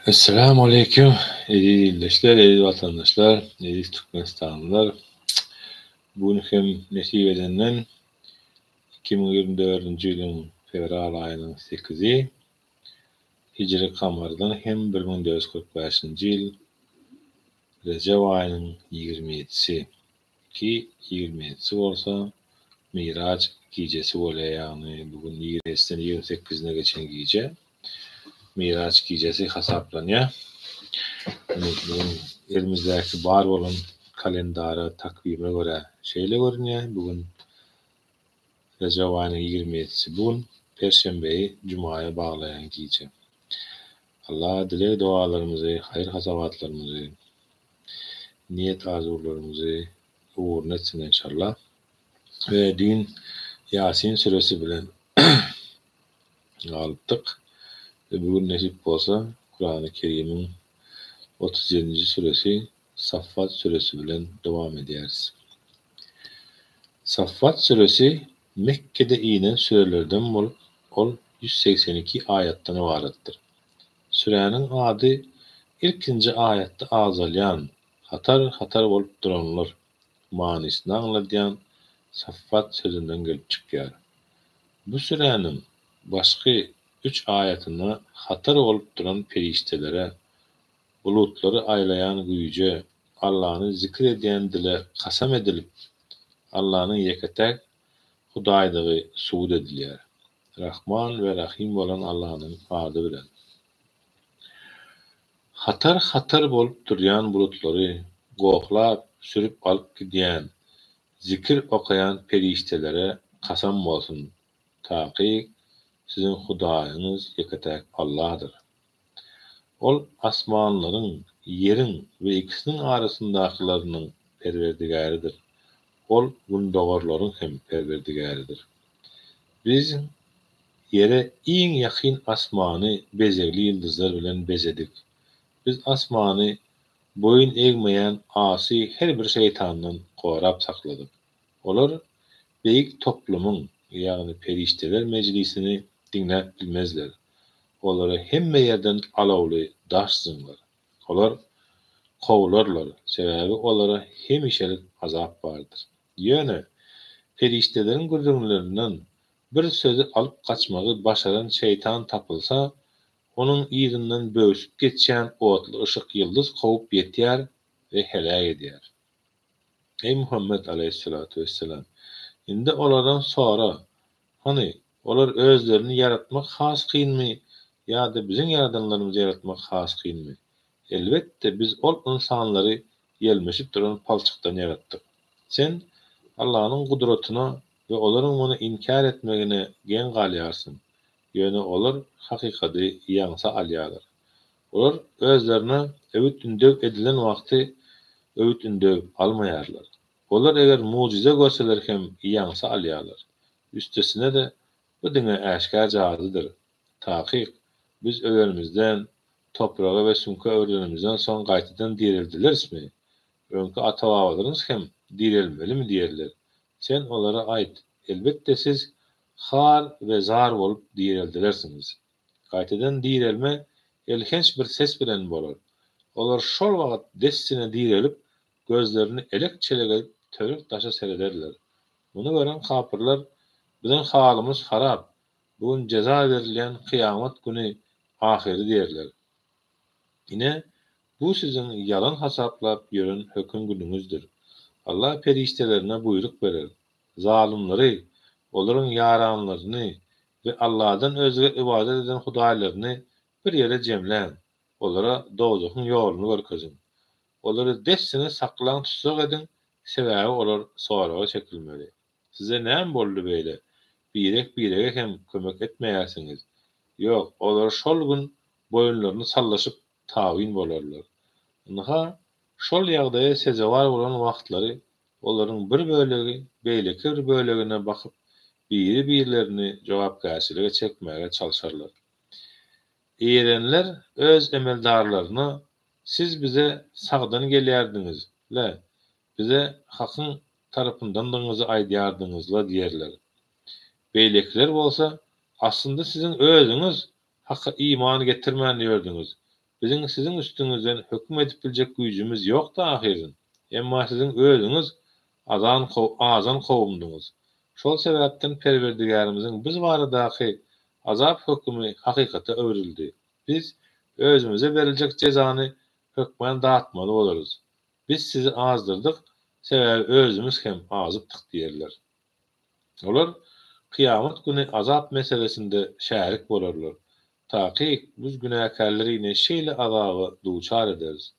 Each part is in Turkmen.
Esselamu aleýkum eziz ildeşler, eziz watandaşlar, eziz türkmenistanlylar. Bu gün hem nesip edenden 2024-nji ýylyň fewral aýynyň sekizi, hijri kamardan hem 1445-nji ýyl rejep aýynyň 27-si. Ki 27-si bolsa Miraç gijesi bolýar, ýagny bu gün 27-siden 28-ine geçen gije. Miraç gijesi hasaplanýar. Indi bu gün elimizdäki bar bolan kalendara, takwime görä şeýle görünýär. Bu gün Rejep aýynyň 27-si bu gün perşenbeyi jumaýa baglaýan gije. Allah dileg-dogalarymyzy, haýyr-hasabatlarymyzy, niýet-arzuwlarymyzy ugruna etsin enşallah. We düýn Ýasin süresi bilen galypdyk. We bu gün nesip bolsa Kurany Kerimiň 37-nji süresi Saffat süresi bilen dowam edýäris. Saffat süresi Mekgede inen sürelerden bolup, ol 182 aýatdan ybaratdyr. Süräniň ady ilkinji aýatda agzalýan hatar-hatar bolup duranlar manysyny aňladýan Saffat sözünden gelip çykýar. Bu süräniň başky üç aýatynda hatar bolup duran perişdelere, bulutlary aýlaýan güýje, Allany zikir edýän dile kasam edilip, Allanyň ýeke-täk Hudaýdygy subut edilýär. Rahman we Rahym bolan Allanyň ady bilen. Hatar-hatar bolup durýan bulutlary gohlap, sürüp alyp gidýän, zikir okaýan perişdelere kasam bolsun, takyk siziň Hudaýyňyz ýeke-täk Alladyr. Ol asmanlaryň, ýeriň we ikisiniň arasyndakylarynyň Perwerdigäridir. Ol gündogarlaryň hem Perwerdigäridir. Biz Ýere iň ýakyn asmany bezegli ýyldyzlar bilen bezedik. Biz asmany boýun egmeýän asy her bir şeýtandan gorap sakladyk. Olar beýik toplumyň, ýagny perişdeler mejlisini diňläp bilmezler. Olara hemme ýerden alawly daş zyňlar. Olar kowlarlar, sebäbi olara hemişelik azap bardyr. Ýöne perişdeleriň gürrüňlerinden bir sözi alyp gaçmagy başaran şeýtan tapylsa, onuň yzyndan böwsüp geçýän otly yşyk ýyldyz kowup ýetýär we heläk edýär. Eý Muhammet aleýhissalatu wessalam! Indi olardan sora, hany, olar özlerini ýaratmak has kynmy ýa-da biziň ýaradanlarymyzy ýaratmak has kynmy? Elbetde, biz ol ynsanlary ýelmeşip duran palçykdan ýaratdyk. Sen Allanyň gudratyna we olaryň muny inkär etmegine geň galýarsyň, ýöne olar hakykady ýaňsa alýarlar. Olar özlerine öwüt-ündew edilen wagty öwüt-ündew almaýarlar. Olar eger mugjyza görseler hem ýaňsa alýarlar. Üstesine-de, bu diňe äşgär jadydyr. Takyk, biz ölenimizden, topraga we süňke öwrülenimizden soň gaýtadan direldilerismi? Öňki ata-babalarymyz hem direlmelimi diýerler. Sen olara aýt, Elbetde siz har we zar bolup direldilersiňiz. Gaýtadan direlme elhenç bir ses bilen bolar. Olar şol wagt dessine direlip, gözlerini elek-çelek edip töwerek-daşa serederler. Muny gören kapyrlar, Biziň halymyz harap, bu gün jeza berilýän kyýamat güni ahyry diýerler. Ine, bu siziň ýalan hasaplap ýören höküm günüňizdir. Allah perişdelerine buýruk berer. Zalymlary, olaryň ýaranlaryny we Allahdan özge ybadat eden hudaýlaryny bir ýere jemläň, olara dowzahyň ýoluny görkeziň. Olary dessine saklaň tussag ediň, sebäbi olar soraga çekilmeli. Size näme boldy beýle? Birek-birege hem kömek etmeýärsiňiz. Ýok, olar şol gün boýunlaryny sallaşyp tabyn bolarlar. Ynha, şol ýagdaýa sezewar bolan wagtlary olaryň bir bölegi beýleki bir bölegine bakyp biri-birlerini jogapkärçilige çekmäge çalşarlar. Eýerenler öz emeldarlaryna Siz bize sagdan gelýärdiňiz-le, bize hakyň tarapyndandygyňyzy aýdýardyňyz-la diýerler. Beýlekiler bolsa, Aslynda siziň özüňiz Haka iman getirmän ýördüňiz. Biziň siziň üstüňizden höküm edip biljek güýjümiz ýokdy ahyryn. Emma siziň özüňiz azan azan kowumdyňyz. Şol sebäpden Perwerdigärimiziň biz baradaky azap hökümi hakykata öwrüldi. Biz özümize beriljek jezany hökman datmaly bolarys. Biz sizi azdyrdyk, sebäbi özümiz hem azypdyk diýerler. Olar kyýamat güni azap meselesinde şärik bolarlar. Takyk, biz günäkärleri ine şeýle azaba duçar ederis.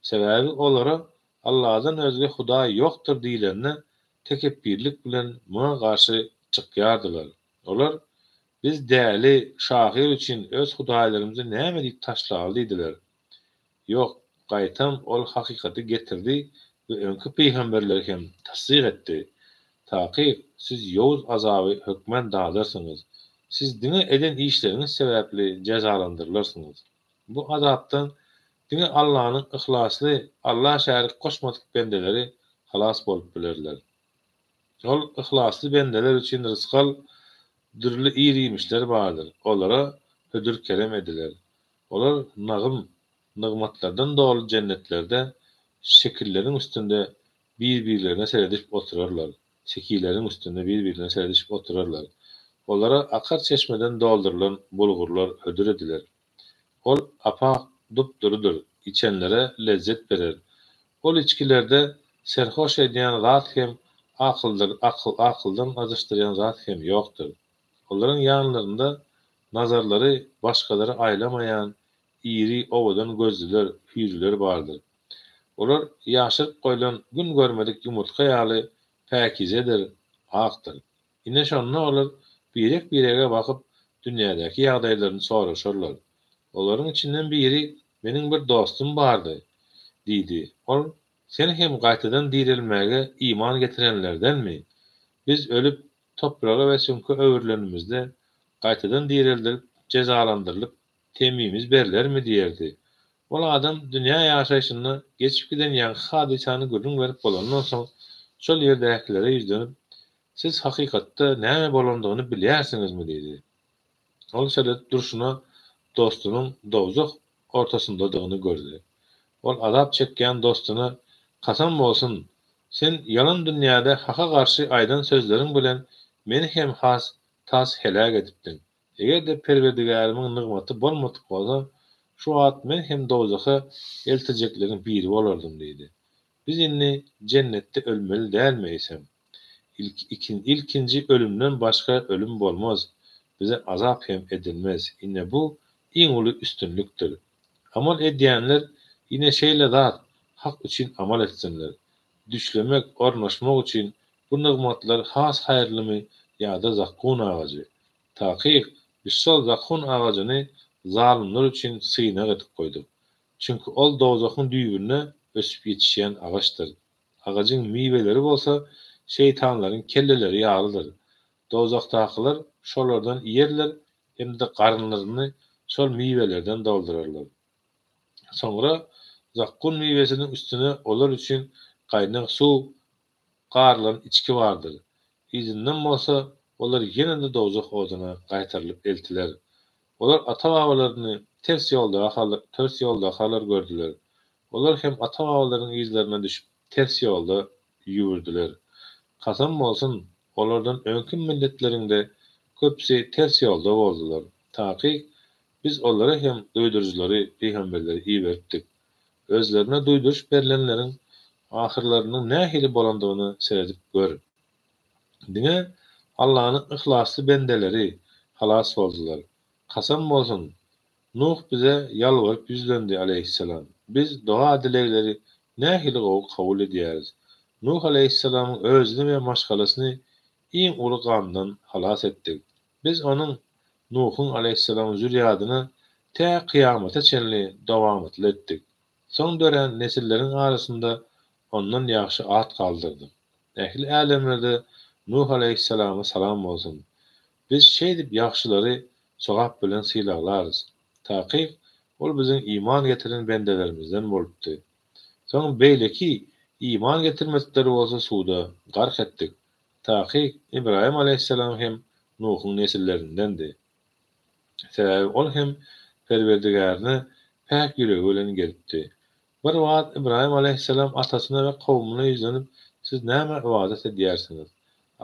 Sebäbi olara Alladan özge hudaý ýokdur diýlende, tekepbirlik bilen muňa garşy çykýardylar. Olar, Biz däli şahyr üçin öz hudaýlarymyzy näme diýip taşlaly diýdiler. Ýok, gaýtam ol hakykaty getirdi we öňki pygamberleri hem tassyk etdi. Takyk, siz ýowuz azaby hökmän dadarsyňyz. Siz diňe eden işleriňiz sebäpli jezalandyrylarsyňyz. Bu azapdan diňe Allanyň yhlasly, Alla şärik goşmadyk bendeleri halas bolup bilerler. Ol yhlasly bendeler üçin rysgal, dürli ir-iýmişler bardyr, olara hödür-kerem ediler. Olar nagym, nygmatlardan doly jennetlerde şekilleriň üstünde bir-birlerine seredişip oturarlar, sekileriň üstünde bir-birlerine seredişip oturarlar. Olara akar çeşmeden doldurylan bulgurlar hödür ediler. Ol apak dup-durudyr, içenlere lezzet berer. Ol içgilerde serhoş edýän zat hem, akyldyr, akyl, akyldan azaşdyrýan zat hem ýokdur. Olaryň ýanlarynda nazarlary başgalara aýlamaýan iri, owadan gözlüler, hüýrüler bardyr. Olar ýaşyryp goýlan gün görmedik ýumurtga ýaly päkizedir, akdyr. Ine şonda olar birek-birege bakyp, dünýädäki ýagdaýlaryny soraşarlar. Olaryň içinden biri, Meniň bir dostum bardy, diýdi. Ol, Sen hem gaýtadan direlmäge iman getirenlerdenmi? Biz ölüp, Topraga we süňke öwrülenimizde, gaýtadan direldilip, jezalandyrylyp, temmimiz berlermi? diýerdi. Ol adam dünýä ýaşaýşynda geçip giden ýaňky hadysany gürrüň berip bolandan soň, şol ýerdäkilere ýüzlenip, Siz hakykatda näme bolandygyny bilýärsiňizmi? diýdi. Ol seredip durşuna dostunyň dowzah ortasyndadygyny gördi. Ol azap çekýän dostuna, Kasam bolsun, sen ýalan dünýäde haka garşy aýdan sözleriň bilen meni hem has tas heläk edipdiň. Eger-de Perwerdigärimiň nygmaty bolmadyk bolsa, şu wagt men hem dowzaha eltijekleriň biri bolardym diýdi. Biz indi jennetde ölmeli dälmi eýsem? Ilkinji ölümden başga ölüm bolmaz, bize azap hem edilmez. Ine bu iň uly üstünlikdir. Amal edýänler ine şeýle zat, hak üçin amal etsinler. Düşlemek, ornaşmak üçin bu nygmatlar has haýyrlymy ýa-da zakgun agajy? Takyk, biz şol zakgun agajyny zalymlar üçin synag edip goýduk. Çünki ol dowzahyň düýbünde ösüp ýetişýän agaçdyr. Agajyň miweleri bolsa şeýtanlaryň kelleleri ýalydyr. Dowzahdakylar şolardan iýerler hem-de garynlaryny şol miwelerden doldurarlar. Soňra zakgun miwesiniň üstüne olar üçin gaýnag suw garylan içgi bardyr. Yzyndan bolsa olar ýene-de dowzah oduna gaýtarylyp eltiler. Olar ata-babalaryny ters ýolda ters ýoldakalar gördüler. Olar hem ata-babalarynyň yzlaryna düşüp ters ýolda ýüwürdiler. Kasam bolsun, olardan öňki milletleriň-de köpüsi ters ýolda boldular. Takyk, Biz olara hem duýduryjylary, pygamberleri iberipdik. Özlerine duýduryş berlenleriň ahyrlarynyň nähili bolandygyna seredip gör. Diňe Allanyň yhlasly bendeleri halas boldular. Kasam bolsun, Nuh bize ýalbaryp ýüzlendi aleýhissalam. Biz doga-dilegleri nähili gowy kabul edýäris. Nuh aleýhissalamyň özüni we maşgalasyny iň uly gamdan halas etdik. Biz onuň, Nuhuň aleýhissalam, zürýadyny tä kyýamata çenli dowamatly etdik. Soň dörän nesilleriň arasynda ondan ýagşy at galdyrdyk. Ähli älemlerde Nuh aleýhissalama salam bolsun! Biz şeýdip ýagşylary sogap bilen sylaglarys. Takyk, ol biziň iman getiren bendelerimizden bolupdy. Soň beýleki iman getirmedikleri bolsa suwda gark etdik. Takyk, Ybraýym aleýhissalam hem Nuhuň nesillerindendi. Sebäbi ol hem Perwerdigärine. Päk ýüregi bilen gelipdi. Bir wagt Ybraýym alaýhyssalam atasyna we kowumyna ýüzlenip, Siz nämä ybadat edýärsiňiz?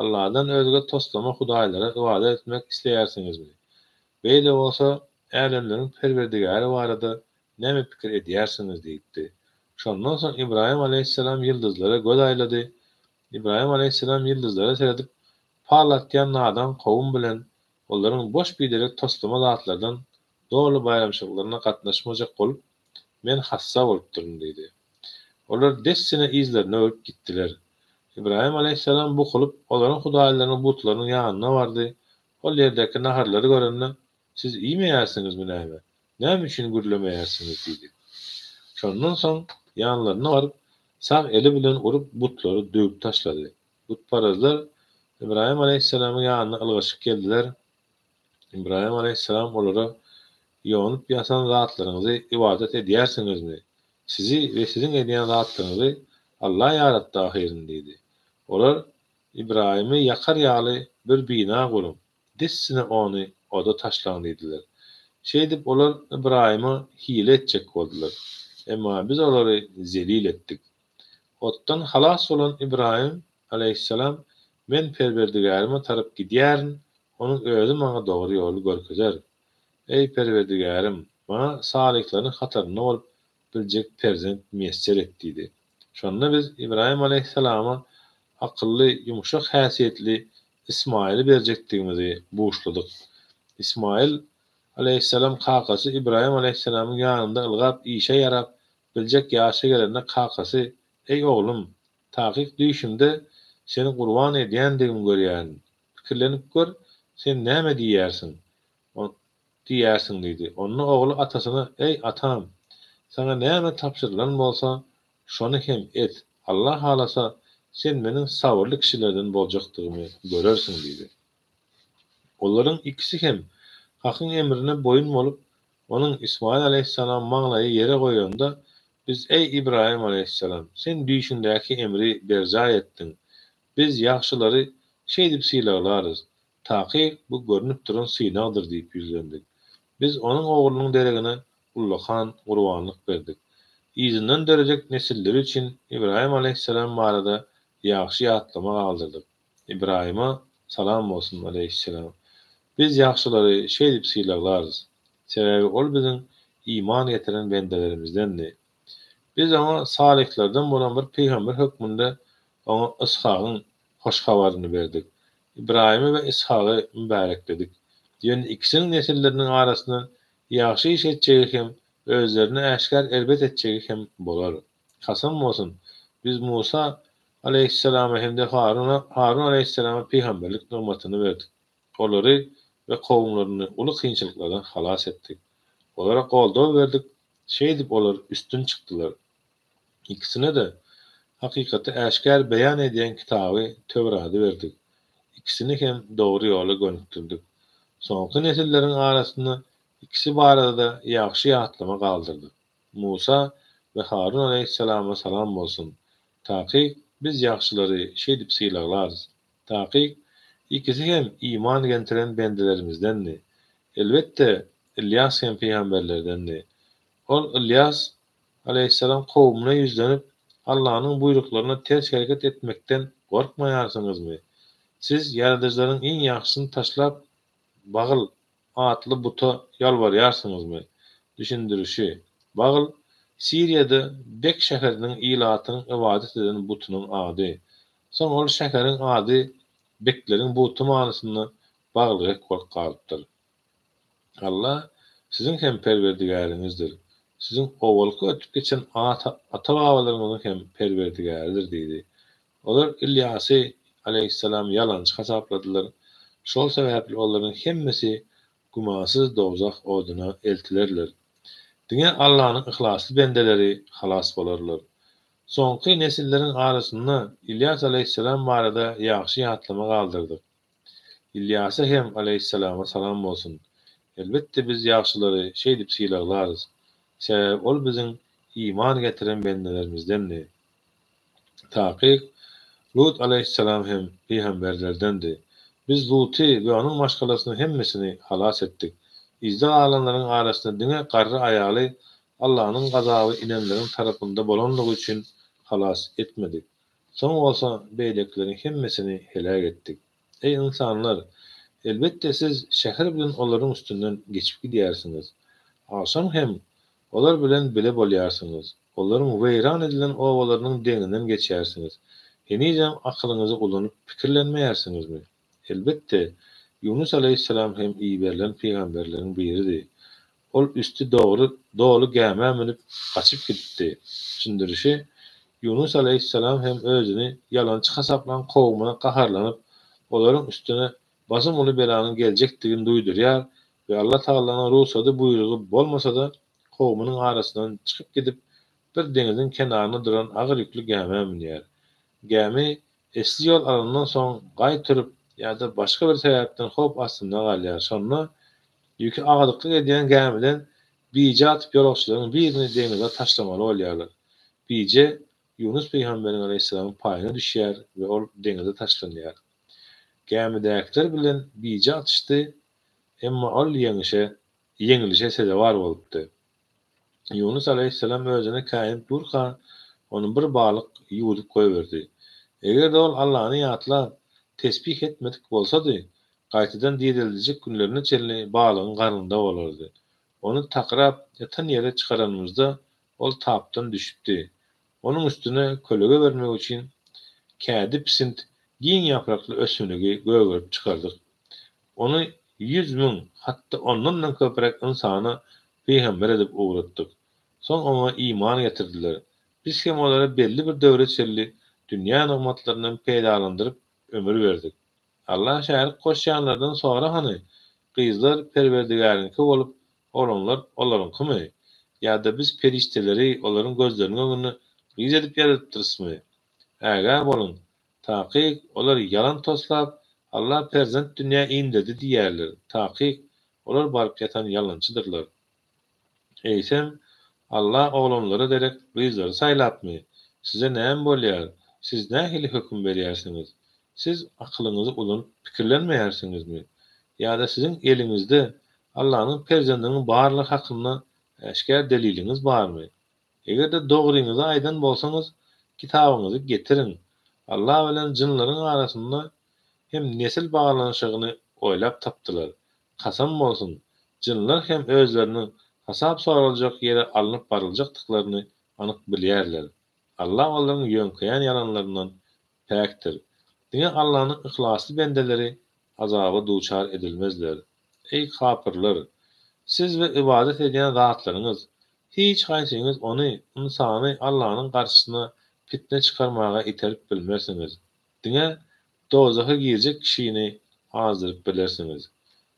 Alladan özge toslama hudaýlara ybadat etmek isleýärsiňizmi? Beýle bolsa, älemleriň Perwerdigäri barada näme pikir edýärsiňiz? diýipdi. Şondan soň Ybraýym alaýhyssalam ýyldyzlara göz aýlady. Ybraýym alaýhyssalam ýyldyzlara seredip, pal atýan nadan kowum bilen olaryň boş-biderek toslama zatlardan doly baýramçylyklaryna gatnaşmajak bolup, men hassa bolupdyryn diýdi. Olar dessine yzlaryna öwrüp gitdiler. Ybraýym alaýhyssalam bukulyp, olaryň hudaýlarynyň butlarynyň ýanyna bardy. Ol ýerdäki naharlary görende, Siz iýmeýärsiňizmi näme? Näme üçin gürlemeýärsiňiz? diýdi. Şondan soň ýanlaryna baryp, sag eli bilen urup, butlary döwüp taşlady. Butparazlar Ybraýym alaýhyssalamyň ýanyna ylgaşyp geldiler. Ybraýym alaýhyssalam olara, Ýonup ýasan zatlaryňyzy ybadat edýärsiňizmi? Sizi we siziň edýän zatlaryňyzy Alla ýaratdy ahyryn diýdi. Olar, Ybraýymy ýakar ýaly bir bina guruň, dessine ony oda taşlaň diýdiler. Şeýdip olar Ybraýyma hile etjek boldular. Emma biz olary zelil etdik. Otdan halas bolan Ybraýym alaýhyssalam, Men Perwerdigärime tarap gidýärin, Onuň Özi maňa dogry ýoly görkezer. Eý, Perwerdigärim, maňa salyhlaryň hatarynda bolup biljek perzent miýesser et diýdi. Şonda biz Ybraýym alaýhyssalama akylly, ýumşak häsiýetli Ysmaýyly berjekdigimizi buşladyk. Ysmaýyl alaýhyssalam kakasy Ybraýym alaýhyssalamyň ýanynda ylgap işe ýarap biljek ýaşa gelende kakasy, Eý, oglum! Takyk düýşümde seni gurban edýändigimi görýärin. Pikirlenip gör, sen näme diýýärsiň? Diýýärsiň diýdi. Onda ogly atasyna, Eý, atam! Saňa näme tabşyrylan bolsa, şony hem et. Allah halasa, sen meniň sabyrly kişilerden boljakdygymy görersiň diýdi. Olaryň ikisi hem Hakyň emrine boýun bolup, Onuň, Ismaýyl alaýhyssalam, maňlaýy ýere goýanda, Biz, Eý, Ybraýym alaýhyssalam! Sen düýşüňdäki emri berjaý etdiň. Biz ýagşylary şeýdip sylaglarys. Takyk, bu görnüp duran synagdyr diýip ýüzlendik. Biz onuň oglunyň deregine ullakan gurbanlyk berdik. Yzyndan dörejek nesilleri üçin Ybraýym alaýhyssalam barada ýagşy ýatlama galdyrdyk. Ybraýyma salam bolsun aleýhisselam. Biz ýagşylary şeýdip sylaglarys. Sebäbi ol biziň iman getiren bendelerimizdendi. Biz oňa salyhlardan bolan bir pygamber hökmünde oňa Yshagyň hoş habaryny berdik. Ybraýymy we Yshagy mübärekledik. Ýöne ikisiniň nesilleriniň arasyndan ýagşy iş etjegi hem, özlerini äşgär erbet etjegi hem bolar. Kasam bolsun, biz Musa aleýhissalama hem-de Haruna, Harun aleýhissalama pygamberlik nygmatyny berdik. Olary we kowumlaryny uly kynçylyklardan halas etdik. Olara goldaw berdik, şeýdip olar üstün çykdylar. Ikisine-de hakykaty äşgär beýan edýän kitaby, Töwrady berdik. Ikisini hem dogry ýola gönükdirdik. Soňky nesilleriň arasynda ikisi barada-da ýagşy ýatlama galdyrdyk. Musa we Harun aleýhissalama salam bolsun! Takyk, biz ýagşylary şeýdip sylaglarys. Takyk, ikisi hem iman gentiren bendelerimizdendi. Elbetde, Ylýas hem pygamberlerdendi. Ol, Ylýas, aleýhissalam kowumyna ýüzlenip, Allanyň buýruklaryna ters hereket etmekden gorkmaýarsyňyzmy? Siz ýaradyjylaryň iň ýagşysyny taşlap, Bagyl, atly buta ýalbarýarsyňyzmy? Düşündirişi, Bagyl, Siriýada Bek şäheriniň ilatynyň ybadat eden butunyň ady. Soň ol şäheriň ady Bekleriň buty manysynda Baglybek bolup galypdyr. Alla siziň hem Perwerdigäriňizdir, siziň owalky ötüp geçen ata-babalaryňyzyň hem Perwerdigäridir diýdi. Olar Ylýasy, aleýhissalam, ýalançy hasapladylar. Şol sebäpli olaryň hemmesi gümansyz dowzah oduna eltilerler. Diňe Allanyň yhlasly bendeleri halas bolarlar. Soňky nesilleriň arasynda Ylýas aleýhissalam barada ýagşy ýatlama galdyrdyk. Ylýasa hem, aleýhissalama, salam bolsun! Elbetde biz ýagşylary şeýdip sylaglarys. Sebäbi ol biziň iman getiren bendelerimizdendi. Takyk, Lut aleýhissalam hem pygamberlerdendi. Biz Luty we onuň maşgalasynyň hemmesini halas etdik. Yzda galanlaryň arasynda diňe garry aýaly. Allanyň gazaby inenleriň tarapynda bolanlygy üçin halas etmedik. Soň bolsa beýlekileriň hemmesini heläk etdik. Eý, ynsanlar! Elbetde siz şäher bilen olaryň üstünden geçip gidýärsiňiz. Agşam hem olar bilen bile bolýarsyňyz. Olaryň weýran edilen obalarynyň deňinden geçýärsiňiz. Henizem akylyňyzy ulanyp pikirlenmeýärsiňizmi? Elbetde, Ýunus alaýhyssalam hem iberilen pygamberleriň biridi. Ol üsti dogry doly gämä münüp, gaçyp gidipdi. Düşündirişi, Ýunus alaýhyssalam hem özüni ýalançy hasaplan kowumyna gaharlanyp, olaryň üstüne basym uly belanyň geljekdigini duýdurýar we Allatagalanyň rugsady buýrugy bolmasa-da, kowumynyň arasyndan çykyp gidip, bir deňiziň kenarynda duran agyr ýükli gämä münýär. Gämi Esli ýol alandan soň gaý turup ýa-da başga bir sebäpden howp astynda galýar. Şonda ýüki agdyklyk edýän gämiden bije atyp ýolagçylaryň birini deňize taşlamaly bolýarlar. Bije Ýunus pygamberiň aleýhissalamyň paýyna düşýär we ol deňize taşlanýar. Gämidäkiler bilen bije atyşdy, emma ol ýeňişe ýeňilişe sezewar bolupdy. Ýunus alaýhyssalam özüne käýinip durka, ony bir balyk ýuwudyp goýberdi. Eger-de ol Allany ýatlap, tesbih etmedik bolsady, gaýtadan direldiljek günlerine çenli balygyň garnynda bolardy. Ony takyrap ýatan ýere çykaranymyzda, ol tapdan düşüpdi. Onuň üstüne kölege bermek üçin kädi pisint giň ýaprakly ösümligi gögerip çykardyk. Ony 100 000, hatda ondan-da köpräk ynsana pygamber edip ugratdyk. Soň oňa iman getirdiler. Biz hem olara belli bir döwre çenli dünýä nygmatlaryndan peýdalandyryp ömür berdik. Alla şärik goşýanlardan sora hany, gyzlar Perwerdigäriňki bolup, oglanlar olaryňkymy? Ýa-da biz perişdeleri olaryň gözleriniň öňünde gyz edip ýaradypdyrysmy? Ägä boluň! Takyk, olar ýalan toslap, Alla perzent dünýä inderdi diýýärler. Takyk, olar baryp ýatan ýalançydyrlar. Eýsem, Alla oglanlara derek gyzlary saýlapmy? Size näme bolýar? Siz nähili höküm berýärsiňiz? Siz akylyňyzy ulanyp pikirlenmeýärsiňizmi? Ýa-da siziň eliňizde Allanyň perzendiniň barlygy hakynda äşgär deliliňiz barmy? Eger-de dogryňyzy aýdan bolsaňyz, kitabyňyzy getiriň. Alla bilen jynlaryň arasynda hem nesil baglanyşygyny oýlap tapdylar. Kasam bolsun, jynlar hem özleriniň hasap soraljak ýere alnyp baryljakdyklaryny anyk bilýärler. Alla olaryň ýöňkeýän ýalanlaryndan päkdir. Diňe Allanyň yhlasly bendeleri azaba duçar edilmezler. Eý, kapyrlar! Siz we ybadat edýän zatlaryňyz, hiç haýsyňyz ony, ynsany, Allanyň garşysyna pitne çykarmaga iterip bilmersiňiz. Diňe dowzaha girjek kişini azdyryp bilersiňiz.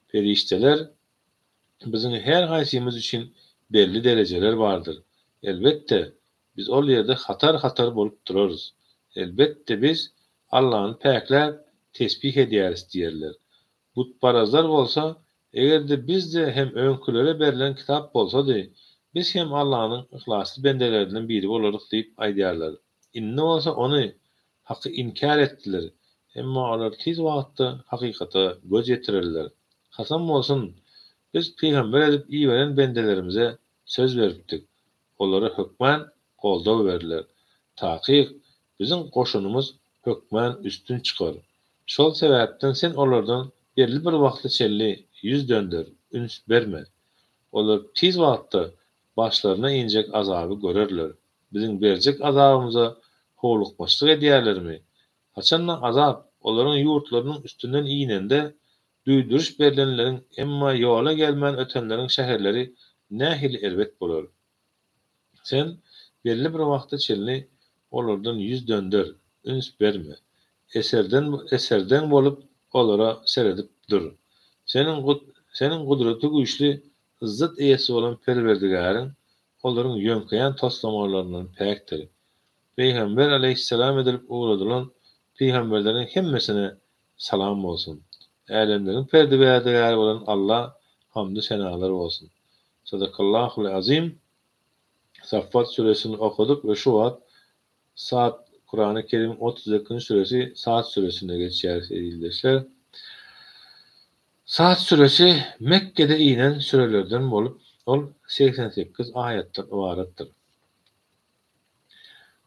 Perişdeler, Biziň her haýsymyz üçin belli derejeler bardyr. Elbetde, biz ol ýerde hatar-hatar bolup durarys. Elbetde, biz Allany päkläp, tesbih edýäris diýerler. Butparazlar bolsa, Eger-de bizde hem öňkülere berlen kitap bolsady, biz hem Allanyň yhlasly bendelerinden biri bolardyk diýip aýdýarlar. Indi bolsa ony, Haky inkär etdiler. Emma olar tiz wagtda hakykata göz ýetirerler. Kasam bolsun, biz pygamber edip iberen bendelerimize söz beripdik. Olara hökman goldaw berler. Takyk, biziň goşunymyz hökman üstün çykar. Şol sebäpden sen olardan belli bir wagta çenli ýüz dönder, üns berme. Olar tiz wagtda başlaryna injek azaby görerler. Biziň berjek azabymyza howlukmaçlyk edýärlermi? Haçan-da azap olaryň ýurtlarynyň üstünden inende, duýduryş berlenleriň, emma ýola gelmän ötenleriň şäherleri nähili erbet bolar! Sen belli bir wagta çenli olardan ýüz dönder, üns berme. Eserden eserdeň bolup olara seredip dur. Seniň seniň gudraty güýçli yzzat eýesi bolan Perwerdigäriň olaryň ýöňkeýän toslamalaryndan päkdir. Pygamber aleýhissalam edilip ugradylan pygamberleriň hemmesine salam bolsun. Älemleriň Perdiwärdigäri bolan Alla hamdy-senalar bolsun. Sadakallahul azim. Saffat süresini okadyk we şu wagt Sad Kurany Kerimiň 32-nji süresi Sad süresine geçýäris eziz ildeşler. Sad süresi Mekgede inen sürelerden bolup, Ol 88 aýatdan ybaratdyr.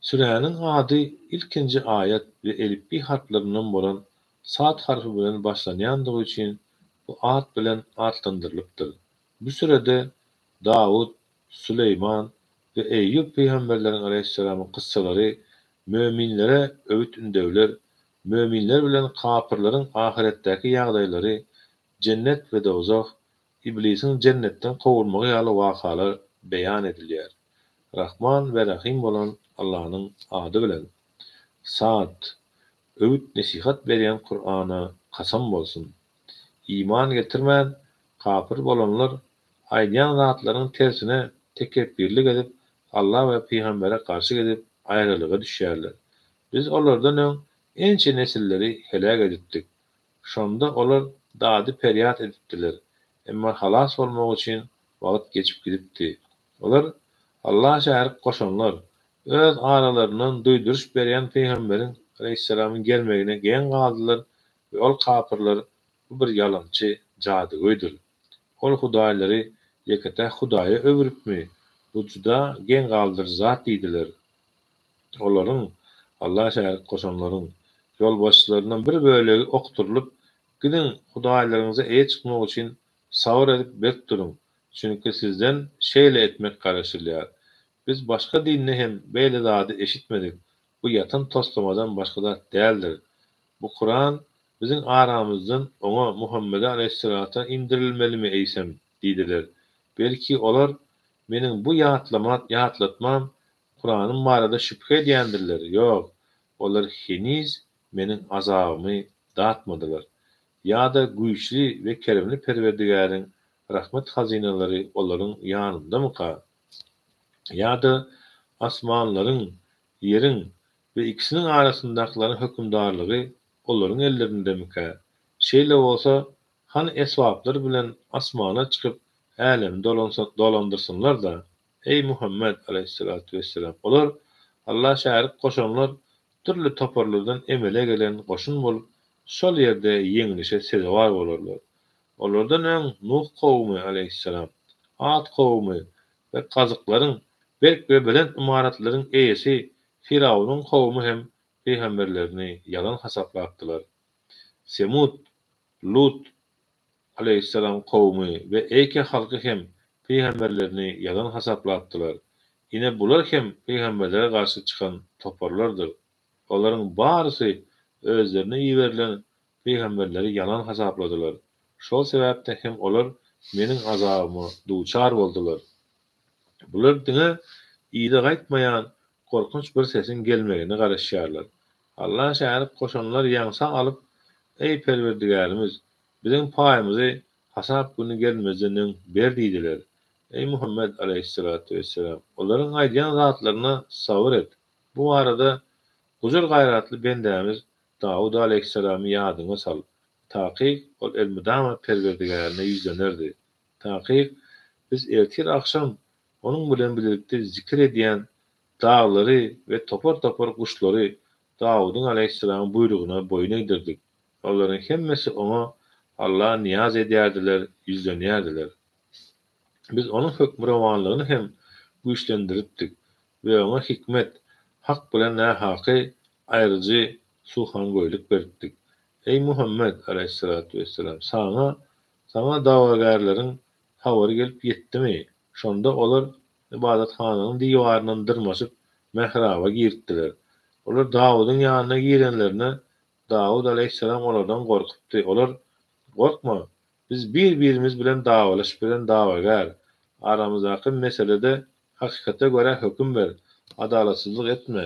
Süräniň ady ilkinji aýat we elipbiý harplaryndan bolan Sad harpy bilen başlanýandygy üçin bu at bilen atlandyrylypdyr. Bu sürede Dawut, Süleýman we Eýýup pygamberleriň aleýhissalamyň kyssalary, möminlere öwüt-ündewler, möminler bilen kapyrlaryň ahyretdäki ýagdaýlary, jennet we dowzah, Iblisiň jennetden kowulmagy ýaly wakalar beýan edilýär. Rahman we Rahym bolan Allanyň ady bilen. Sad, öwüt-nesihat berýän Kurana kasam bolsun! Iman getirmän, kapyr bolanlar aýdýan zatlarynyň tersine tekepbirlik edip, Alla we pygambere garşy gidip, aýralyga düşýärler. Biz olardan öň ençe nesilleri heläk edipdik. Şonda olar dady-perýat edipdiler, emma halas bolmak üçin wagt geçip gidipdi. Olar, Alla şärik goşanlar, öz aralaryndan duýduryş berýän pygamberiň, aleýhissalamyň, gelmegine geň galdylar we ol kapyrlar, Bu bir ýalançy jadygöýdür. Ol hudaýlary ýeke-täk Hudaýa öwrüpmi? Bu juda geň galdyryjy zat diýdiler. Olaryň, Alla şärik goşanlaryň, ýolbaşçylaryndan bir bölegi okdurylyp, Gidiň, hudaýlaryňyza eýe çykmak üçin sabyr edip berk duruň, çünki sizden şeýle etmek garaşylýar. Biz başga dinde hem beýle zady eşitmedik, bu ýatan toslamadan başga zat däldir. Bu Kuran biziň aramyzdan oňa, Muhammede aleýhissalata, indirilmelimi eýsem? diýdiler. Belki, olar meniň bu ýatlama, ýatlatmam, Kuranym barada şübhe edýändirler, ýok, olar heniz Meniň azabymy datmadylar. Ýa-da güýçli we keremli Perwerdigäriň rahmet hazynalary olaryň ýanyndamyka? Ýa-da asmanlaryň, ýeriň we ikisiniň arasyndakylaryň hökümdarlygy olaryň ellerindemikä? Şeýle bolsa, hany esbaplar bilen asmana çykyp älemi dolandyrsynlar-da! Eý, Muhammet, aleýhissalatu wesselam! Olar, Alla şärik goşanlar, dürli toparlardan emele gelen goşun bolup, şol ýerde ýeňlişe sezewar bolarlar. Olardan öň Nuh kowumy, aleýhissalam, Ad kowumy we gazyklaryň, berk we belent ymaratlaryň eýesi Firawunyň kowumy hem pygamberlerini ýalan hasaplapdylar. Semud, Lut, aleýhissalam kowumy we Eýke halky hem pygamberlerini ýalan hasaplapdylar. Ine bular hem pygamberlere garşy çykan toparlardyr. Olaryň barysy özlerine iberilen pygamberleri ýalan hasapladylar. Şol sebäpden hem olar Meniň azabyma duçar boldular. Bular diňe yza gaýtmaýan gorkunç bir sesiň gelmegine garaşýarlar. Alla şärik goşanlar ýaňsa alyp, Eý, Perwerdigärimiz! Biziň paýymyzy hasap güni gelmezden öň ber diýdiler. Eý, Muhammet aleýhissalatu wesselam! Olaryň aýdýan zatlaryna sabyr et. Bu barada gujur-gaýratly bendämiz Dawut aleýhissalamy ýadyňa sal. Takyk, ol elmydama Perwerdigärine ýüzlenerdi. Takyk, Biz ertir agşam onuň bilen bilelikde zikir edýän daglary we topar-topar guşlary Dawudyň aleýhissalamyň buýrugyna boýun egdirdik. Olaryň hemmesi oňa, Alla, nyýaz edýärdiler, ýüzlenýärdiler. Biz onuň hökmürowanlygyny hem güýçlendiripdik we oňa hikmet, hak bilen nähaky aýryjy suhangöýlük beripdik. Eý, Muhammet, aleýhissalatu wesselam, saňa, saňa dawagärleriň habary gelip ýetdimi? Şonda olar ybadathananyň diwaryndan dyrmaşyp, mähraba giripdiler. Olar Dawudyň ýanyna girenlerinde, Dawut aleýhissalam olardan gorkupdy. Olar, Gorkma, biz bir-birimiz bilen dawalaşyp bilen dawagär. Aramyzdaky meselede hakykata görä höküm ber, adalatsyzlyk etme,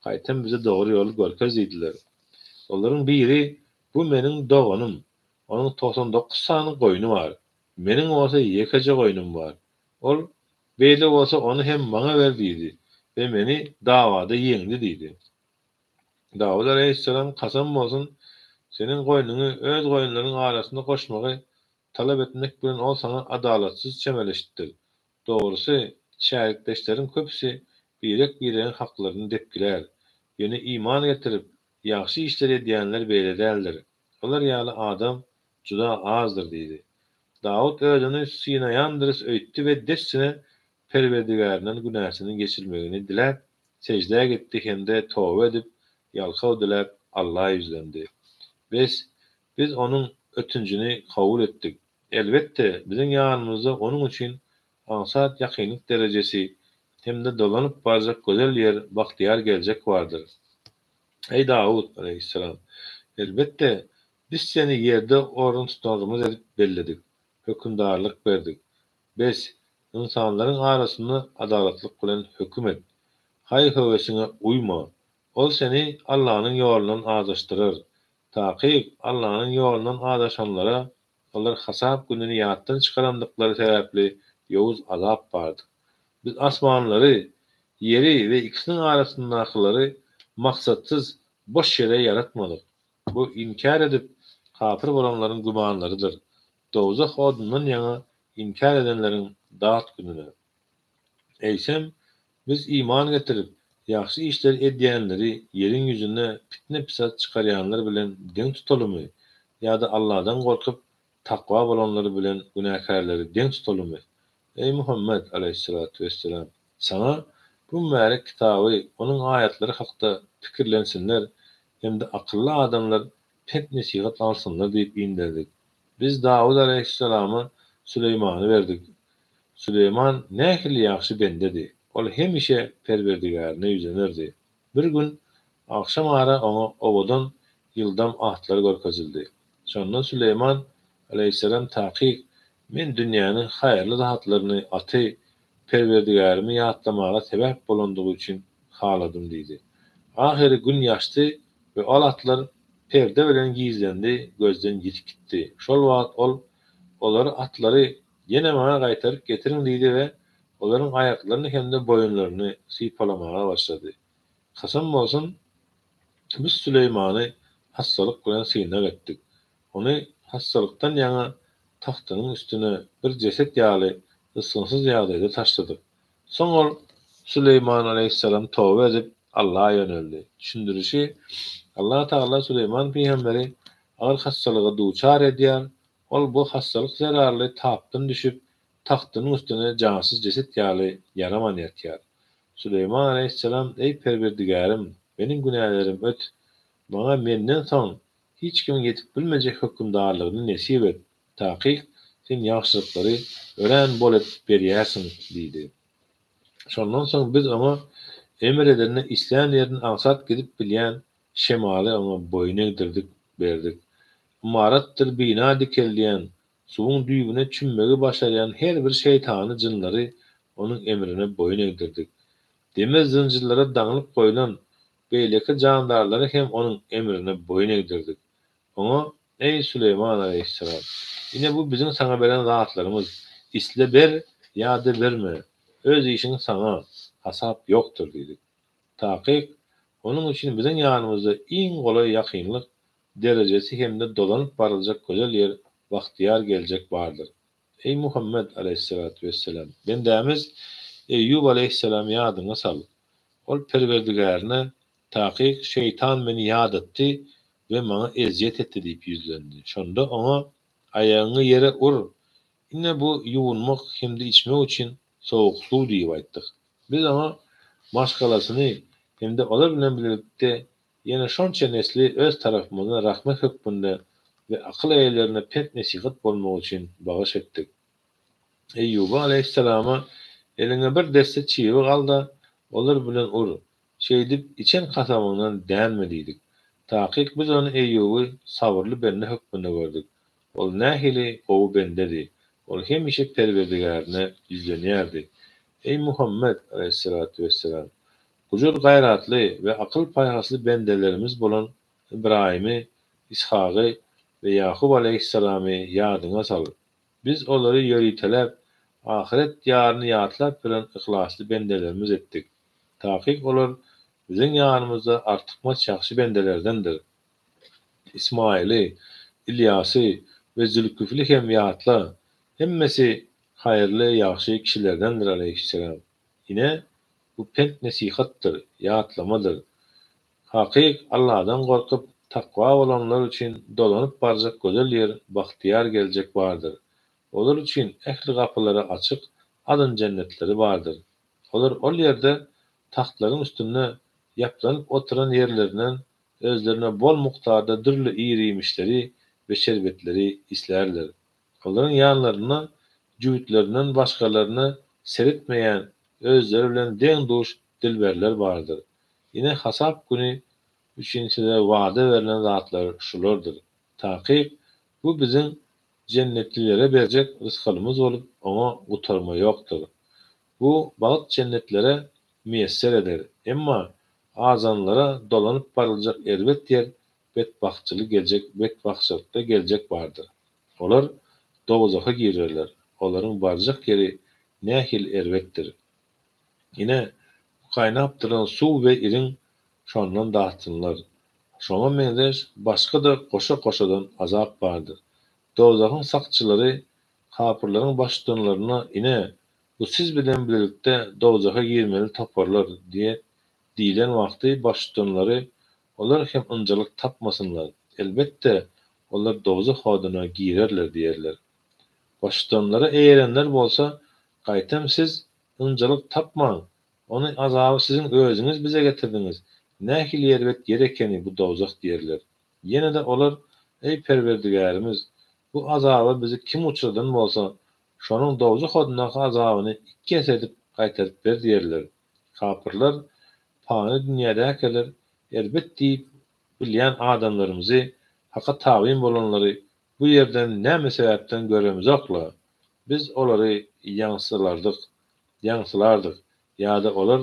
gaýtam bize dogry ýoly görkez diýdiler. Olaryň biri, Bu meniň doganym, onuň 99 sany goýny bar. Meniň bolsa ýekeje goýnum bar. Ol, Beýle bolsa ony hem maňa ber diýdi we meni dawada ýeňdi diýdi. Dawut alaýhyssalam, Kasam bolsun, seniň goýnuňy öz goýunlaryň arasyna goşmagy talap etmek bilen ol saňa adalatsyz çemeleşipdir. Dogrusy, şärikdeşleriň köpüsi birek-biregiň haklaryny depgilär. Ýöne iman getirip, ýagşy işler edýänler beýle däldir. Olar ýaly adam juda azdyr diýdi. Dawut özüni synaýandyrys öýtdi we dessine Perwerdigärinden günäsiniň geçilmegini diläp, seždä gitdi hem-de toba edip, ýalkaw diläp, Alla ýüzlendi. Bes, Biz onuň ötünjini kabul etdik. Elbetde, Biziň ýanymyzda onuň üçin aňsat ýakynlyk derejesi hem-de dolanyp barjak gözel ýer, bagtyýar geljek bardyr. Eý, Dawut, aleýhissalam! Elbetde, Biz seni ýerde oruntutarymyz edip belledik, hökümdarlyk berdik. Bes, ynsanlaryň arasynda adalatlyk bilen höküm et. Haý-höwesiňe uýma. Ol seni Allanyň ýolundan azaşdyrar. Takyk, Allanyň ýolundan azaşanlara olar hasap gününi ýatdan çykarandyklary sebäpli ýowuz azap bardyr. Biz asmanlary, ýeri we ikisiniň arasyndakylary maksatsyz, boş ýere ýaratmadyk. Bu inkär edip, kapyr bolanlaryň gümanlarydyr. Dowzah odundan ýaňa inkär edenleriň dat gününe. Eýsem, biz iman getirip, ýagşy işleri edýänleri ýeriň ýüzünde pitne-pisat çykarýanlar bilen deň tutalymy ýa-da Alladan gorkup, takwa bolanlar bilen günäkärleri deň tutalymy? Eý, Muhammet, aleýhissalatu wesselam, saňa bu mübärek kitaby, onuň aýatlary hakda pikirlensinler hem-de akylly adamlar pent-nesihat alsynlar diýip inderdik. Biz Dawut aleýhissalama Süleýmany berdik. Süleýman nähili ýagşy bendedi. Ol hemişe Perwerdigärine ýüzlenerdi. Bir gün agşam ara oňa owadan, ýyldam atlar görkezildi. Şonda Süleýman aleýhissalam takyk Men dünýäniň haýyrly zatlaryny aty Perwerdigärimi ýatlamaga sebäp bolandygy üçin haladym diýdi. Ahyry gün ýaşdy we ol atlar perde bilen gizlendi, gözden ýitip gitdi. Şol wagt ol, Olary, atlary, ýene maňa gaýtaryp getiriň diýdi we olaryň aýaklaryny hem-de boýunlaryny sypalamaga başlady. Kasam bolsun, biz Süleýmany hassalyk bilen synag etdik. Ony hassalykdan ýaňa tagtynyň üstüne bir jeset ýaly ysgynsyz ýagdaýda taşladyk. Soň ol, Süleýman aleýhissalam toba edip, Allaha ýöneldi. Düşündirişi, Allah Tagala Süleýman pygamberi agyr hassalyga duçar edýär, ol bu hassalyk zerarly tapdan düşüp, tagtynyň üstüne jansyz jeset ýaly ýaraman ýatýar. Süleýman aleýhissalam, Eý Perwerdigärim, meniň günälerim öt, maňa menden soň hiç kimiň ýetip bilmejek hökümdarlygyny nesip et, takyk Sen ýagşylyklary örän bol edip berýärsiň diýdi. Şondan soň biz oňa emr edende islän ýerine aňsat gidip bilýän şemaly oňa boýun egdirdik, berdik. Ymaratdyr bina dikeldýän, suwuň düýbüne çümmegi başarýan her bir şeýtany jynlary onuň emrine boýun egdirdik. Demir zynjyrlara daňlyp goýlan Beýleki jandarlary hem onuň emrine boýun egdirdik. Oňa, Eý, Süleýman aleýhissalam! Ine bu biziň saňa beren zatlarymyz, isle ber ýa-da berme, öz işiň saňa, hasap ýokdur diýdik. Takyk, onuň üçin biziň ýanymyzda iň golaý ýakynlyk derejesi hem-de dolanyp baryljak gözel ýer, bagtyýar geljek bardyr. Eý, Muhammet aleýhissalatu wesselam! Bendämiz Eýýub aleýhissalamy ýadyňa sal. Ol Perwerdigärine, Takyk, şeýtan meni ýadatdy we maňa ezýet etdi diýip ýüzlendi. Şonda oňa, Aýagyňy ýere ur, ine bu ýuwunmak hem-de içmek üçin sowuk suw diýip aýtdyk. Biz oňa maşgalasyny hem-de olar bilen bilelikde ýene şonça nesli öz tarapymyzdan rahmet hökmünde we akyl eýelerine pent-nesihat bolmagy üçin bagyş etdik. Eýýuba aleýhissalama, Eliňe bir desse çybyk al-da, olar bilen ur, şeýdip, içen kasamyňdan dänme diýdik. Takyk biz ony, Eýýuby, sabyrly bende hökmünde gördük. Ol nähili gowy bendedi! Ol hemişe Perwerdigärine ýüzlenýärdi. Eý, Muhammet, aleýhissalatu wesselam! Gujur-gaýratly we akyl-paýhasly bendelerimiz bolan Ybraýymy, Ishagy we Ýakup aleýhissalamy ýadyňa sal! Biz olary ýöriteläp, ahyret diýaryny ýatlap ýören yhlasly bendelerimiz etdik. Takyk olar Biziň ýanymyzda artykmaç ýagşy bendelerdendir. Ismaýyly, Ylýasy we Zülküfli hem ýatla, hemmesi haýyrly, ýagşy kişilerdendir aleýhisselam. Ine, bu pent-nesihatdyr, ýatlamadyr. Hakyk Alladan gorkup, takwa bolanlar üçin dolanyp barjak gözel ýer, bagtyýar geljek bardyr. Olar üçin ähli gapylary açyk Adn jennetleri bardyr. Olar ol ýerde tagtlaryň üstünde ýaplanyp oturan ýerlerinden özlerine bol mukdarda dürli ir-iýmişleri we şerbetleri islärler. Olaryň ýanlarynda jübütlerinden başgalaryna seretmeýän özleri bilen deň-duş dilberler bardyr. Ine, hasap güni üçin size wada berlen zatlar şulardyr. Takyk, bu biziň jennetlilere berjek rysgalymyz bolup, oňa gutarma ýokdur. Bu bagt jennetlere miýesser eder. Emma azanlara dolanyp baryljak erbet ýer betbagtçyly geljek betbagtçylykly geljek bardyr. Olar dowzaha girerler. Olaryň barjak ýeri nähili erbetdir. Ine, bu gaýnap duran suw we iriň şondan datsynlar. Şoňa meňzeş başga-da goşa-goşadan azap bardyr. Dowzahyň sakçylary kapyrlaryň baştutanlaryna, Ine, bu siz bilen bilelikde dowzaha girmeli toparlar diýe diýlen wagty baştutanlary, Olar hem ynjalyk tapmasynlar, elbetde, olar dowzah oduna girerler diýerler. Baştutanlara eýerenler bolsa, Gaýtam siz ynjalyk tapmaň, ony azaby siziň özüňiz bize getirdiňiz, nähili erbet ýer ekeni bu dowzah diýerler. Ýene-de olar, Eý Perwerdigärimiz! Bu azaba bizi kim uçradan bolsa, şonuň dowzah odundaky azabyny iki esse edip gaýtaryp ber diýerler. Kapyrlar, Pany dünýädäkiler erbet diýip bilýän adamlarymyzy, Haka tabyn bolanlary bu ýerden näme sebäpden göremizok-la? Biz olary ýaňsylardyk, ýaňsylardyk, ýa-da olar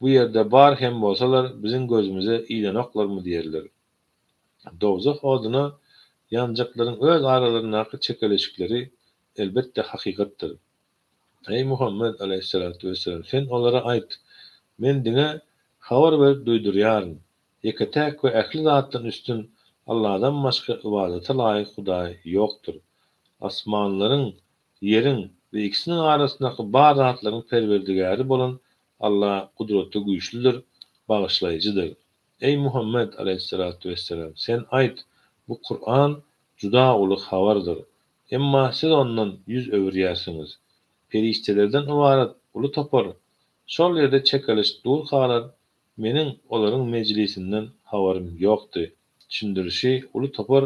bu ýerde bar hem bolsalar biziň gözümize ilenoklarmy diýerler. Dowzah oduna ýanjaklaryň öz aralaryndaky çekeleşikleri elbetde hakykatdyr. Eý Muhammet aleýhissalatu wessalam sen olara aýt, Men diňe habar berip duýdurýaryn. Ýeke-täk we ähli zatdan üstün Alladan başga ybadata laýyk Hudaý ýokdur. Asmanlaryň, ýeriň we ikisiniň arasyndaky bar zatlaryň Perwerdigäri bolan Alla gudraty güýçlüdir, bagyşlaýjydyr. Eý Muhammet aleýhissalatu wessalam sen aýt, Bu Kuran juda uly habardyr. Emma siz ondan ýüz öwürýärsiňiz. Perişdelerden ybarat uly topar şol ýerde çekeleşip durkalar, meniň olaryň mejlisinden habarym ýokdy. Düşündirişi, uly topar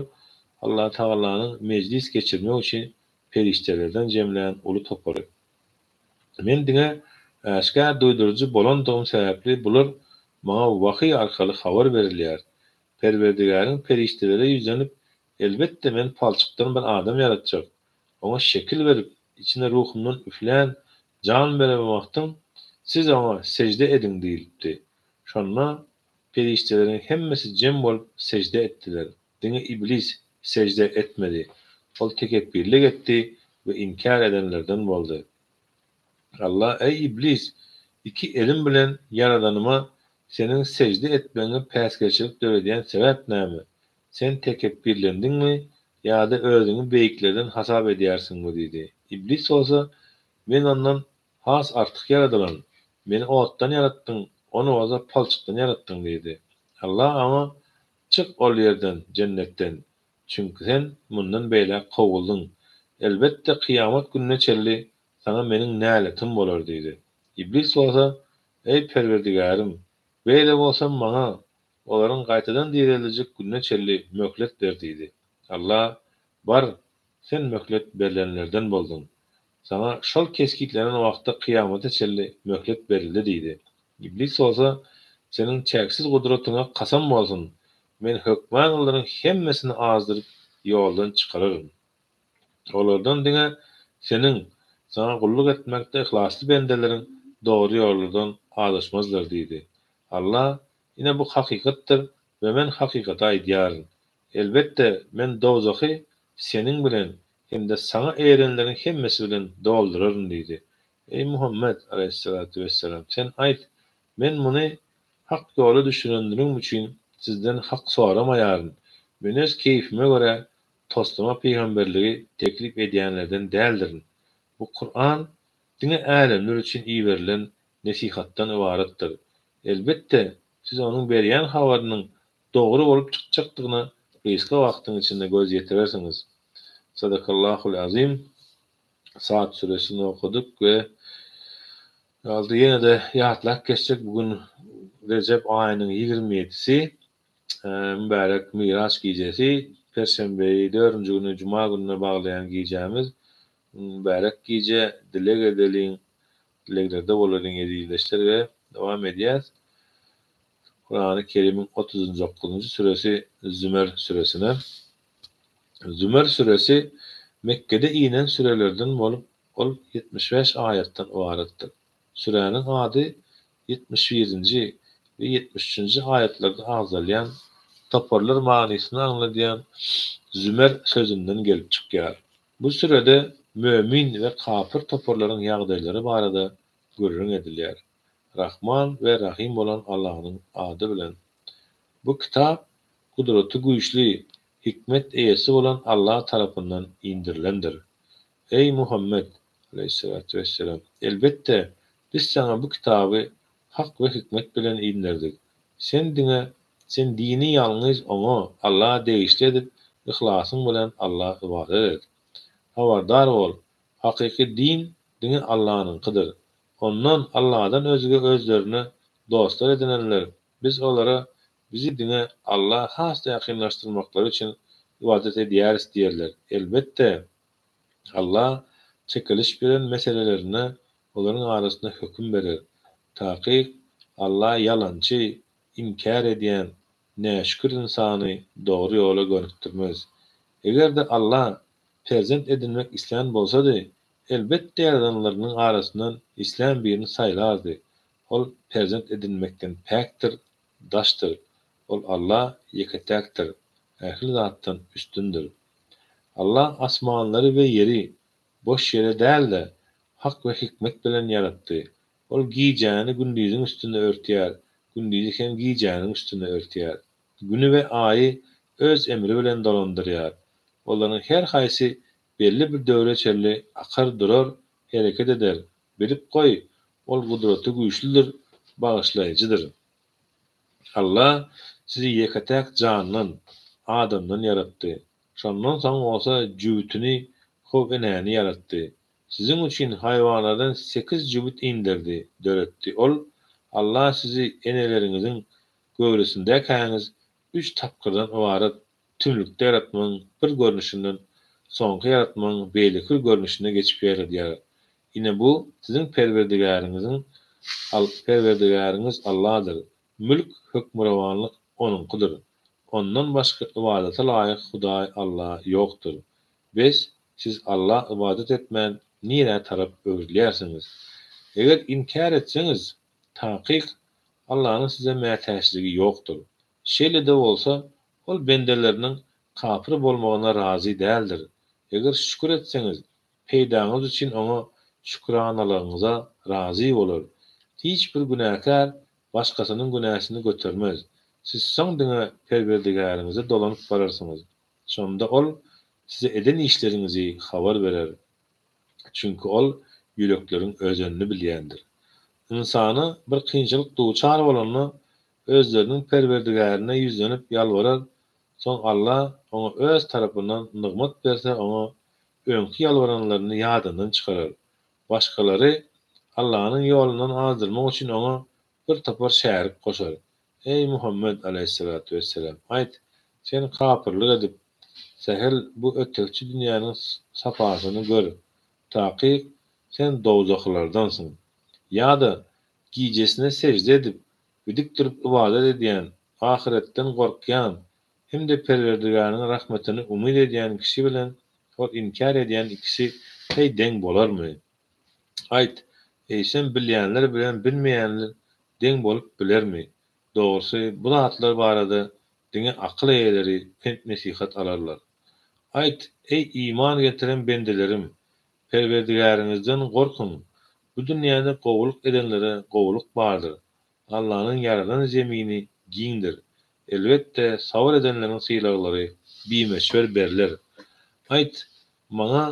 Allatagalanyň mejlis geçirmek üçin perişdelerden jemlän uly topary. Men diňe äşgär duýduryjy bolandygym sebäpli bular maňa wahyý arkaly habar berilýär. Perwerdigäriň perişdelere ýüzlenip, Elbetde, men palçykdan bir adam ýaratjak. Oňa şekil berip, içine ruhumdan üflän jan beren wagtym, siz oňa sežde ediň diýlipdi. Şonda perişdeleriň hemmesi jem bolup sežde etdiler. Diňe Iblis sežde etmedi. Ol tekepbirlik etdi we inkär edenlerden boldy. Allah, Eý, Iblis! Iki elim bilen ýaradanyma seniň sežde etmegiňe päsgelçilik döredýän sebäp näme? Sen tekepbirlendiňmi ýa-da özüňi beýiklerden hasap edýärsiňmi? diýdi. Iblis bolsa, Men ondan has artyk ýaradylan. Meni otdan ýaratdyň, ony bolsa palçykdan ýaratdyň diýdi. Allah oňa, Çyk ol ýerden, jennetden, çünki sen mundan beýläk kowuldyň. Elbetde, kyýamat gününe çenli saňa meniň näletim bolar diýdi. Iblis bolsa, Eý, Perwerdigärim! Beýle bolsa maňa olaryň gaýtadan direliljek gününe çenli möhlet ber diýdi. Allah, Bar, sen möhlet berlenlerden bolduň. Saňa şol kesgitlenen wagtda kyýamata çenli möhlet berildi diýdi. Iblis bolsa, Seniň çäksiz gudratyňa kasam bolsun, men hökman olaryň hemmesini azdyryp ýoldan çykararyn. Olardan diňe Seniň, Saňa gulluk etmekde yhlasly bendeleriň dogry ýollardan azaşmazlar diýdi. Allah, Ine bu hakykatdyr we men hakykaty aýdýaryn. Elbetde, men dowzahy seniň bilen hem-de saňa eýerenleriň hemmesi bilen dolduraryn diýdi. Eý, Muhammet, aleýhissalatu wessalam, sen aýt, Men muny hak ýola düşürenligim üçin sizden hak soramaýaryn. Men öz keýpime görä toslama pygamberligi teklip edýänlerden däldirin. Bu Kuran diňe älemler üçin iberilen nesihatdan ybaratdyr. Elbetde, siz onuň berýän habarynyň dogry bolup çykjakdygyna gysga wagtyň içinde göz ýetirersiňiz. Sadakallahul azim. Sad süresini okadyk we galdy ýene-de ýatlap geçjek bu gün Rejep aýynyň 27-si mübärek Miraç gijesi, perşenbeyi dördünji güni juma gününe baglaýan gijämiz. Mübärek gije, dileg edeliň, dileglerde bolalyň ezizleşler we dowam edýäs. Kurany Kerimiň otuzynjy dokuzynjy süresi Zümer süresine. Zümer süresi Mekgede inen sürelerden bolup, ol 75 aýatdan ybaratdyr. Süräniň ady 71-nji we 73-nji aýatlarda agzalýan toparlar manysyny aňladýan zümer sözünden gelip çykýar. Bu sürede mömin we kapyr toparlaryň ýagdaýlary barada gürrüň edilýär. Rahman we Rahym bolan Allanyň ady bilen. Bu kitap Gudraty güýçli, hikmet eýesi bolan Allah tarapyndan inderilendir. Eý, Muhammet, aleýhissalatu wesselam! Elbetde, Biz saňa bu kitaby hak we hikmet bilen inderdik. Sen diňe sen dini ýalňyz Oňa, Allaha degişli edip, yhlasyň bilen Allaha ybadat et. Habardar bol, hakyky din diňe Allanyňkydyr. Ondan, Alladan özge özlerine dostlar edinenler, Biz olara Bizi diňe Alla has-da ýakynlaşdyrmaklary üçin ybadat edýäris diýerler. Elbetde, Alla çekiliş beren meselelerinde olaryň arasynda höküm berer. Takyk, Alla ýalançy, inkär edýän, näşükür ynsany dogry ýola gönükdirmez. Eger-de Alla perzent edinmek islän bolsady, elbetde ýaradanlarynyň arasyndan islän birini saýlardy. Ol perzent edinmekden päkdir, daşdyr. Ol Alla ýeke-täkdir, ähli zatdan üstündir. Alla asmanlary we ýeri boş ýere däl-de, hak we hikmet bilen ýaratdy. Ol gijäni gündiziň üstüne örtýär, gündizi hem gijäniň üstüne örtýär. Güni we aýy Öz emri bilen dolandyrýar. Olaryň her haýsy belli bir döwre çenli akar durar, hereket eder. Bilip goý, Ol gudraty güýçlüdir, bagyşlaýjydyr. Alla sizi ýeke-täk jandan, adamdan ýaratdy. Şondan soň bolsa jübütini, How enäni ýaratdy. Siziň üçin haýwanlardan sekiz jübüt inderdi, döretdi. Ol, Alla sizi eneleriňiziň göwresindekäňiz üç tapgyrdan ybarat tümlükde ýaratmagyň bir görnüşinden soňky ýaratmagyň beýleki bir görnüşine geçip ýaradýar. Ine bu siziň Perwerdigäriňiziň Perwerdigäriňiz Alladyr. Mülk, hökmürowanlyk Onuňkydyr. Ondan başga ybadata laýyk Hudaý Alla ýokdur. Bes, siz Alla ybadat etmän nirä tarap öwrülýärsiňiz? Eger inkär etseňiz, takyk, Allanyň size mätäçligi ýokdur. Şeýle-de bolsa, Ol bendeleriniň kapyr bolmagyna razy däldir. Eger şükür etseňiz, peýdaňyz üçin Oňa şükranalygyňyza razy bolar. Hiç bir günäkär başgasynyň günäsini götermez. Siz soň diňe Perwerdigäriňize dolanyp bararsyňyz. Şonda Ol size eden işleriňizi habar berer. Çünki Ol ýürekleriň özenini bilýändir. Ynsana bir kynçylyk duçar bolanda, özleriniň Perwerdigärine ýüzlenip ýalbarar, soň Alla oňa Öz tarapyndan nygmat berse oňa öňki ýalbaranlaryny ýadyndan çykarar. Başgalary Allanyň ýolundan azdyrmak üçin oňa bir topar şärik goşar. Eý, Muhammet aleýhissalatu wesselam, aýt, Sen kapyrlyk edip, sähel bu ötegçi dünýäniň sapasyny gör, takyk, sen dowzahylardansyň. Ýa-da, gijesine sežde edip we dik durup ybadat edýän, ahyretden gorkýan hem-de Perwerdigäriniň rahmetini umyt edýän kişi bilen ol inkär edýän ikisi heý deň bolarmy? Aýt, eýsem bilýänler bilen bilmeýänler deň bolup bilermi? Dogrusy, bu zatlar barada diňe akyl eýeleri pent-nesihat alarlar. Aýt, eý iman getiren bendelerim! Perwerdigäriňizden gorkuň! Bu dünýäde gowulyk edenlere gowulyk bardyr. Allanyň ýaradan zemini giňdir. Elbetde, sabyr edenleriň sylaglary bimöçber berler. Aýt, maňa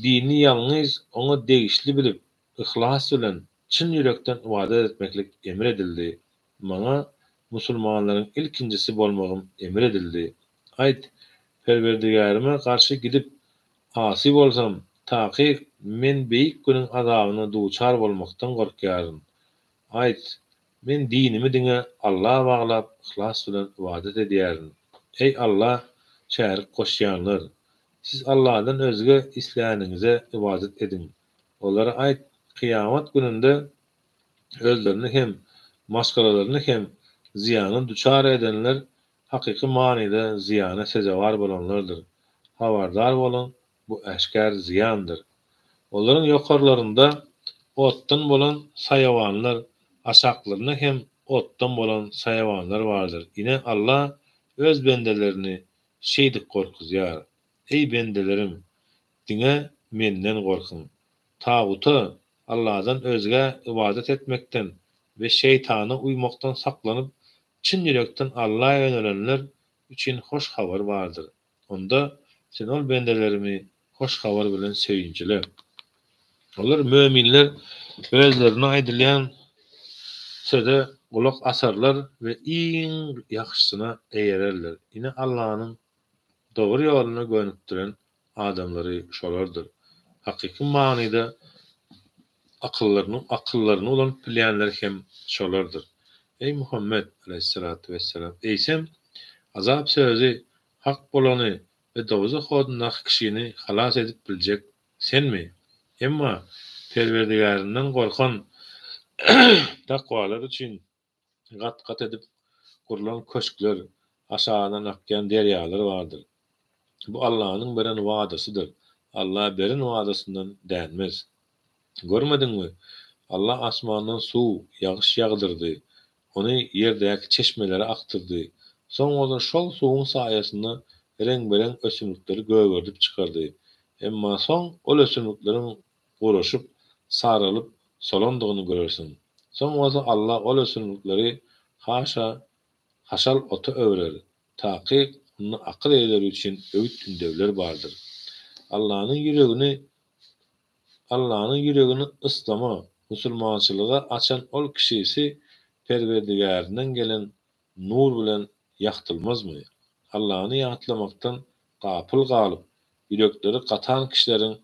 dini ýalňyz Oňa degişli bilip, yhlas bilen, çyn ýürekden ybadat etmeklik emr edildi. Maňa musulmanlaryň ilkinjisi bolmagym emr edildi. Aýt, Perwerdigärime garşy gidip, asy bolsam, Takyk, men beýik günüň azabyna duçar bolmakdan gorkýaryn. Aýt, Men dinimi diňe Alla baglap, yhlas bilen ybadat edýärin. Eý, Alla şärik goşýanlar! Siz Alladan özge isläniňize ybadat ediň. Olara aýt, Kyýamat gününde özlerini hem, maşgalalaryny hem zyýana duçar edenler hakyky manyda zyýana sezewar bolanlardyr. Habardar boluň, bu äşgär zyýandyr. Olaryň ýokarlarynda otdan bolan saýawanlar, aşaklarynda hem otdan bolan saýawanlar bardyr. Ine, Alla Öz bendelerini şeýdip gorkuzýar. Eý, bendelerim! Diňe Menden gorkuň! Taguta, Alladan özgä ybadat etmekden we şeýtana uýmakdan saklanyp, çyn ýürekden Alla ýönelenler üçin hoş habar bardyr. Onda sen ol bendelerimi hoş habar bilen söýünjile. Olar, möminler, özlerine aýdylýan söze gulak asarlar we iň ýagşysyna eýererler. Ine, Allanyň dogry ýoluna gönükdiren adamlary şolardyr. Hakyky manyda akyllaryny akyllaryny ulanyp bilýänler hem şolardyr. Eý, Muhammet, aleýhissalatu wessalam, eýsem, azap sözi hak bolany we dowzah odundaky kişini halas edip biljek senmi? Emma Perwerdigärinden gorkan takwalar üçin gat-gat edip gurlan köşkler, aşagyndan akýan derýalar bardyr. Bu Allanyň beren wadasydyr. Alla beren wadasyndan dänmez. Görmediňmi, Alla asmandan suw, ýagyş ýagdyrdy, ony ýerdäki çeşmelere akdyrdy. Soň bolsa şol suwuň saýasynda reňbe-reň ösümlikleri gögerdip çykardy. Emma soň ol ösümlikleriň guraşyp, saralyp, solandygyny görersiň. Soň bolsa Alla ol ösümlikleri haşa, haşal ota öwrer. Takyk, munda akyl eýeleri üçin öwüt-ündewler bardyr. Allanyň ýüregini Allanyň ýüregini yslama, musulmançylyga açan ol kişisi Perwerdigärinden gelen nur bilen ýagtylmazmy? Allany ýatlamakdan gapyl galyp, ýürekleri gatan kişileriň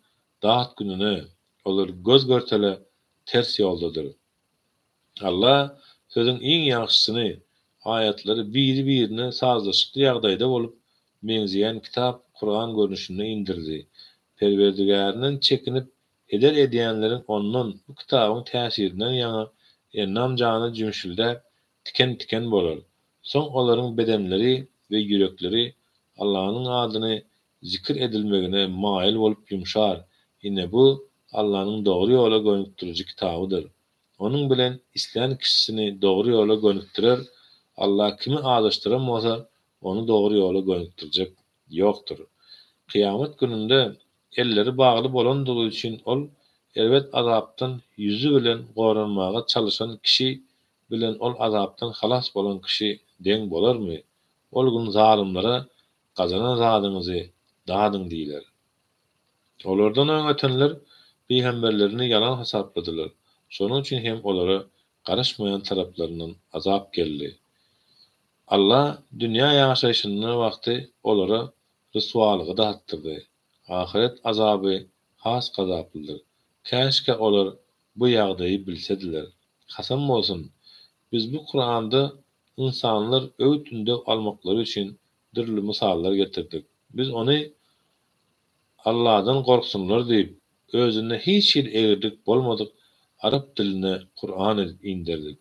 dat gününe, olar göz-görtele ters ýoldadyr. Alla sözüň iň ýagşysyny, aýatlary biri-birine sazlaşykly ýagdaýda bolup meňzeýän kitap Kuran görnüşinde indirdi. Perwerdigärinden çekinip heder edýänleriň ondan, bu kitabyň täsirinden ýaňa endam-jany jümşüldäp, tiken-tiken bolar. Soň olaryň bedenleri we ýürekleri Allanyň adyny zikir edilmegine maýyl bolup ýumşar. Ine bu Allanyň dogry ýola gönükdiriji kitabydyr. Onuň bilen islän kişisini dogry ýola gönükdirer, Alla kimi azaşdyran bolsa, ony dogry ýola gönükdirjek ýokdur. Kyýamat gününde elleri bagly bolandygy üçin ol erbet azapdan ýüzi bilen goranmaga çalyşan kişi bilen ol azapdan halas bolan kişi deň bolarmy? Ol gün zalymlara gazanan zadyňyzy dadyň diýler. Olardan öň ötenler pygamberlerini ýalan hasapladylar, şonuň üçin hem olara garaşmaýan taraplaryndan azap geldi. Alla dünýä ýaşaýşynda wagty olara ryswalygy datdyrdy. Ahyret azaby has gazaplydyr. Käşgä olar bu ýagdaýy bilsediler. Kasam bolsun, Biz bu Kuranda ynsanlar öwüt-ündew almaklary üçin dürli mysallar getirdik. Biz ony Alladan gorksunlar diýip, özünde hiç hili egrilik bolmadyk arap dilinde Kuran edip inderdik.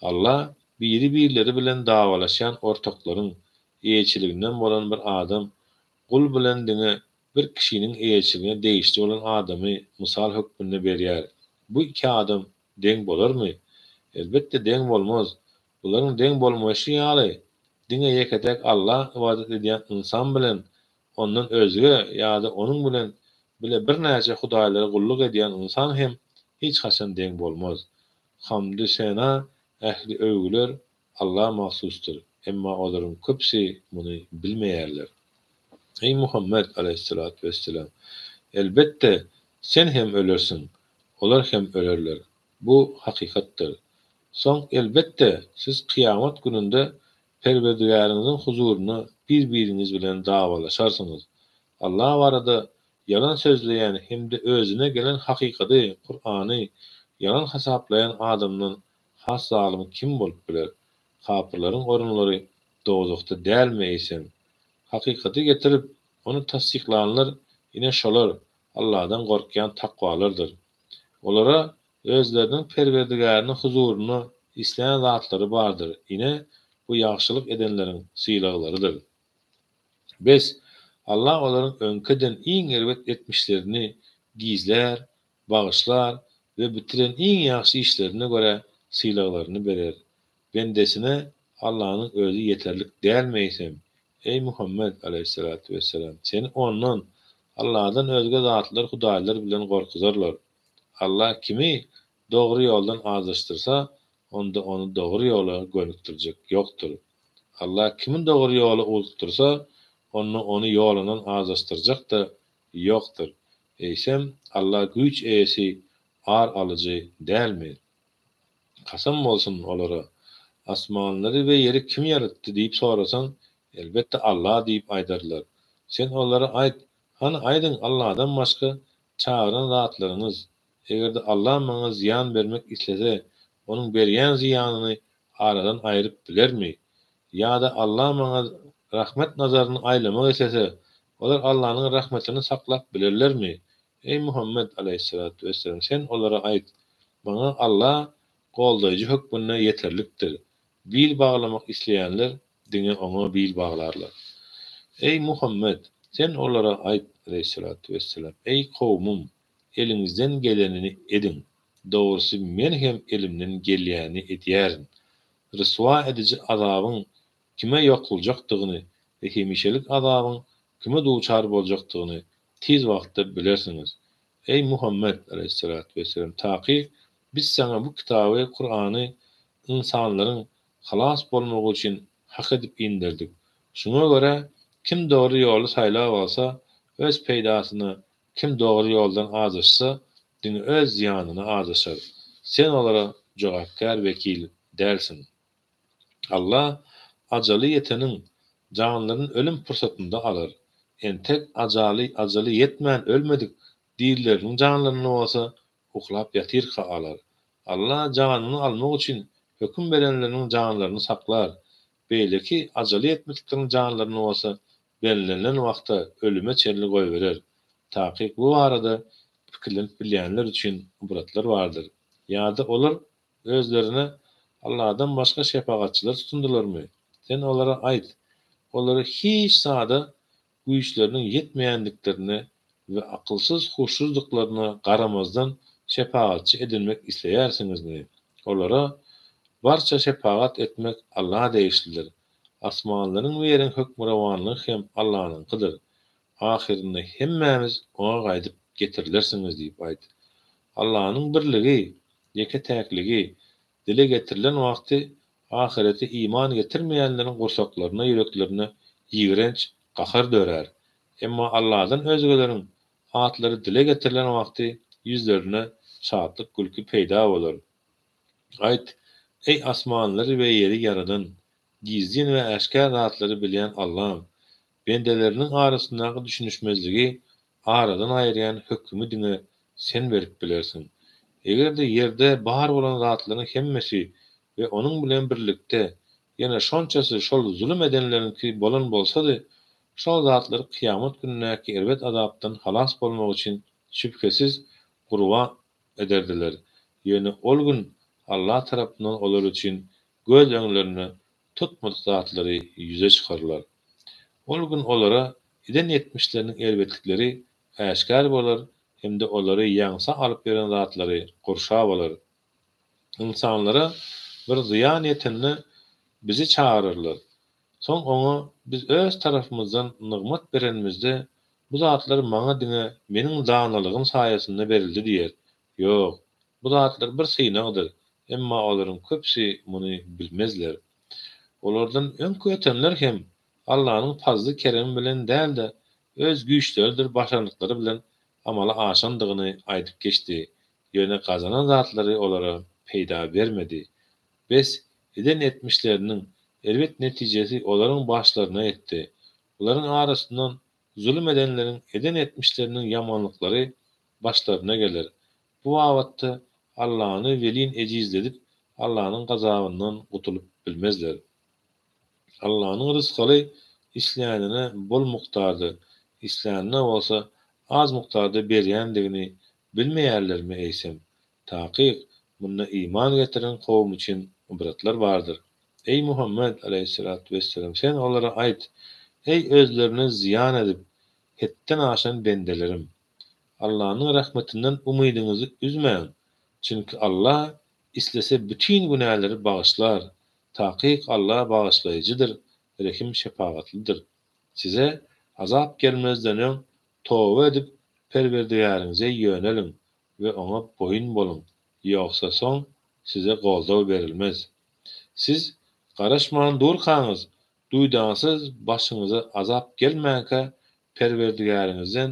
Alla biri-birleri bilen dawalaşýan ortaklaryň eýeçiliginden bolan bir adam gul bilen diňe bir kişiniň eýeçiligine degişli bolan adamy mysal hökmünde berýär. Bu iki adam deň bolarmy? Elbetde deň bolmaz. Bularyň deň bolmaýşy ýaly, diňe ýeke-täk Alla ybadat edýän ynsan bilen ondan özge ýa-da onuň bilen bile birnäçe hudaýlara gulluk edýän ynsan hem hiç haçan deň bolmaz. Hamdy-sena, ähli öwgüler Alla mahsusdyr, emma olaryň köpüsi muny bilmeýärler. Eý Muhammet, aleýhissalatu wesselam! Elbetde, sen hem ölersiň, olar hem ölerler. Bu hakykatdyr. Soň, elbetde, siz kyýamat gününde Perwerdigäriňiziň huzurynda bir-biriňiz bilen dawalaşarsyňyz. Alla barada. Ýalan sözleýän hem-de özüne gelen hakykady, Kurany, ýalan hasaplaýan adamdan has zalym kim bolup biler? Kapyrlaryň orunlary dowzahda dälmi eýsem? Hakykaty getirip, ony tassyklanlar ine şolar Alladan gorkýan takwalardyr. Olara özleriniň Perwerdigäriniň huzurynda islän zatlary bardyr, ine, bu ýagşylyk edenleriň sylaglarydyr. Bes, Allah olaryň öňki eden iň erbet etmişlerini gizlär, bagyşlar we bitiren iň ýagşy işlerine görä sylaglaryny berer. Bendesine Allanyň özi ýeterlik dälmi eýsem? Eý Muhammet, aleýhissalatu wessalam, seni Ondan, Alladan özge zatlar hudaýlar bilen gorkuzarlar. Allah kimi dogry ýoldan azaşdyrsa, onda ony dogry ýola gönükdirjek ýokdur. Allah kimi dogry ýola ugrukdyrsa, onda ony ýolundan azaşdyrjak-da ýokdur. Eýsem, Allah güýç eýesi, ar alyjy dälmi? Kasam bolsun olara! Asmanlary we ýeri kim ýaratdy diýip sorasaň, elbetde Allah diýip aýdarlar. Sen olara aýt, Hany aýdyň Allahdan başga çagyran zatlaryňyz, Eger-de Allah maňa zyýan bermek islese, onuň berýän zyýanyny aradan aýryp bilermi? Ýa-da Allah maňa rahmet nazaryny aýlamak islese, olar Allanyň rahmetini saklap bilerlermi? Eý Muhammet aleýhissalatu wessalam, sen olara aýt, Maňa Allah goldaýjy hökmünde ýeterlikdir. Bil baglamak isleýänler diňe Oňa bil baglarlar. Eý Muhammet, sen olara aýt aleýhissalatu wessalam, Eý kowumym, Eliňizden gelenini ediň, dogrusy men hem elimden gelýäni edýärin. Ryswa ediji azabyň kime ýokuljakdygyny we hemişelik azabyň kime duçar boljakdygyny tiz wagtda bilersiňiz. Eý, Muhammet, aleýhissalatu wessalam, takyk Biz saňa bu kitaby, Kurany, ynsanlaryň halas bolmagy üçin hak edip inderdik. Şuňa görä, kim dogry ýoly saýlap alsa, öz peýdasyna Kim dogry ýoldan azaşsa, diňe öz zyýanyna azaşar. Sen olara jogapkär wekil dälsiň. Allah ajaly ýeteniň janlaryny ölüm pursatynda alar. Entek ajaly ajaly ýetmän ölmedik dirileriniň janlaryny bolsa uklap ýatyrka alar. Allah janyny almak üçin höküm berenleriniň janlaryny saklar. Beýleki ajaly ýetmedikleriň janlaryny bolsa bellenilen wagta, ölüme çenli goýberer. Takyk bu barada pikirlenip bilýänler üçin ybratlar bardyr. Ýa-da olar özlerine Allahdan başga şepagatçylar tutundylarmy? Sen olara aýt, Olary hiç zada güýçleriniň ýetmeýändiklerine we akylsyz-huşsuzdyklaryna garamazdan şepagatçy edinmek isleýärsiňizmi? Olara, Barça şepagat etmek Allaha degişlidir. Asmanlaryň we ýeriň hökmürowanlygy hem Allanyňkydyr. Ahyrynda hemmämiz Oňa gaýdyp getirilersiňiz diýip aýt. Allanyň birligi, ýeke-täkligi, dile getirilen wagty ahyrete iman getirmeýänleriň gursaklaryna, ýüreklerine ýigrenç, gahar dörär. Emma Alladan özgeleriň atlary dile getirilen wagty ýüzlerinde şatlyk-gülki peýda bolar. Aýt, Eý, asmanlary we ýeri ýaradan, gizlin we äşgär zatlary bilýän Allam! Bendeleriniň arasyndaky düşünişmezligi aradan aýyrýan hökümi diňe Sen berip bilersiň. Eger-de ýerde bar bolan zatlaryň hemmesi we onuň bilen birlikde ýene şonçasy şol zulum edenleriňki bolan bolsady, şol zatlar kyýamat günündäki erbet azapdan halas bolmak üçin şübhesiz gurban ederdiler. Ýöne ol gün Allah tarapyndan olar üçin göz öňlerinde tutmadyk zatlary ýüze çykarylar. Ol gün olara eden etmişleriniň erbetlikleri äşgär bolar hem-de olary ýaňsa alyp ýören zatlary gurşap alar. Ynsanlara bir zyýan ýetende Bizi çagyrarlar. Soň oňa Biz öz tarapymyzdan nygmat berenimizde, Bu zatlar maňa diňe meniň danalygym saýasynda berildi diýer. Ýok, bu zatlar bir synagdyr, emma olaryň köpüsi muny bilmezler. Olardan öňki ötenler hem Allanyň pazly-keremi bilen däl-de, öz güýçleridir başarnyklary bilen amala aşandygyny aýdyp geçdi, ýöne gazanan zatlary olara peýda bermedi. Bes, eden etmişleriniň erbet netijesi olaryň başlaryna ýetdi. Bularyň arasyndan. Zulum edenleriň eden etmişleriniň ýamanlyklary başlaryna geler. Bu babatda Allany welin ejizledip, Allanyň gazabyndan gutulyp bilmezler. Allanyň rysgaly islänine bol mukdarda, islänine bolsa az mukdarda berýändigini bilmeýärlermi eýsem? Takyk, munda iman getiren kowum üçin ybratlar bardyr. Eý, Muhammet, aleýhissalatu wesselam, sen olara aýt, Eý, özlerine zyýan edip, hetden aşan bendelerim! Allanyň rahmetinden umydyňyzy üzmäň! Çünki Alla islese bütin günäleri bagyşlar. Takyk Alla bagyşlaýjydyr, rehim-şepagatlydyr. Size azap gelmezden öň toba edip Perwerdigäriňize ýöneliň we Oňa boýun boluň, ýogsa soň size goldaw berilmez. Siz garaşman durkaňyz, duýdansyz başyňyza azap gelmänkä Perwerdigäriňizden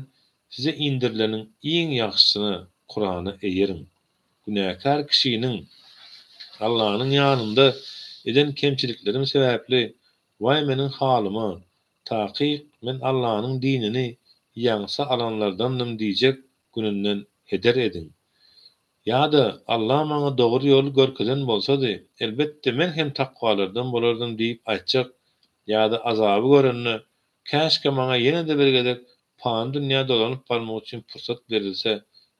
size indirileniň iň ýagşysyna, Kurana eýeriň. Günäkär kişiniň Allanyň ýanynda eden kemçiliklerim sebäpli, waý meniň halyma, takyk men Allanyň dinini ýaňsa alanlardandym diýjek gününden heder ediň. Ýa-da Alla maňa dogry ýoly görkezen bolsady, elbetde men hem takwalardan bolardym diýip aýtjak ýa-da azaby görende, Käşgä maňa ýene-de bir gezek pany dünýä dolanyp barmak üçin pursat berilse,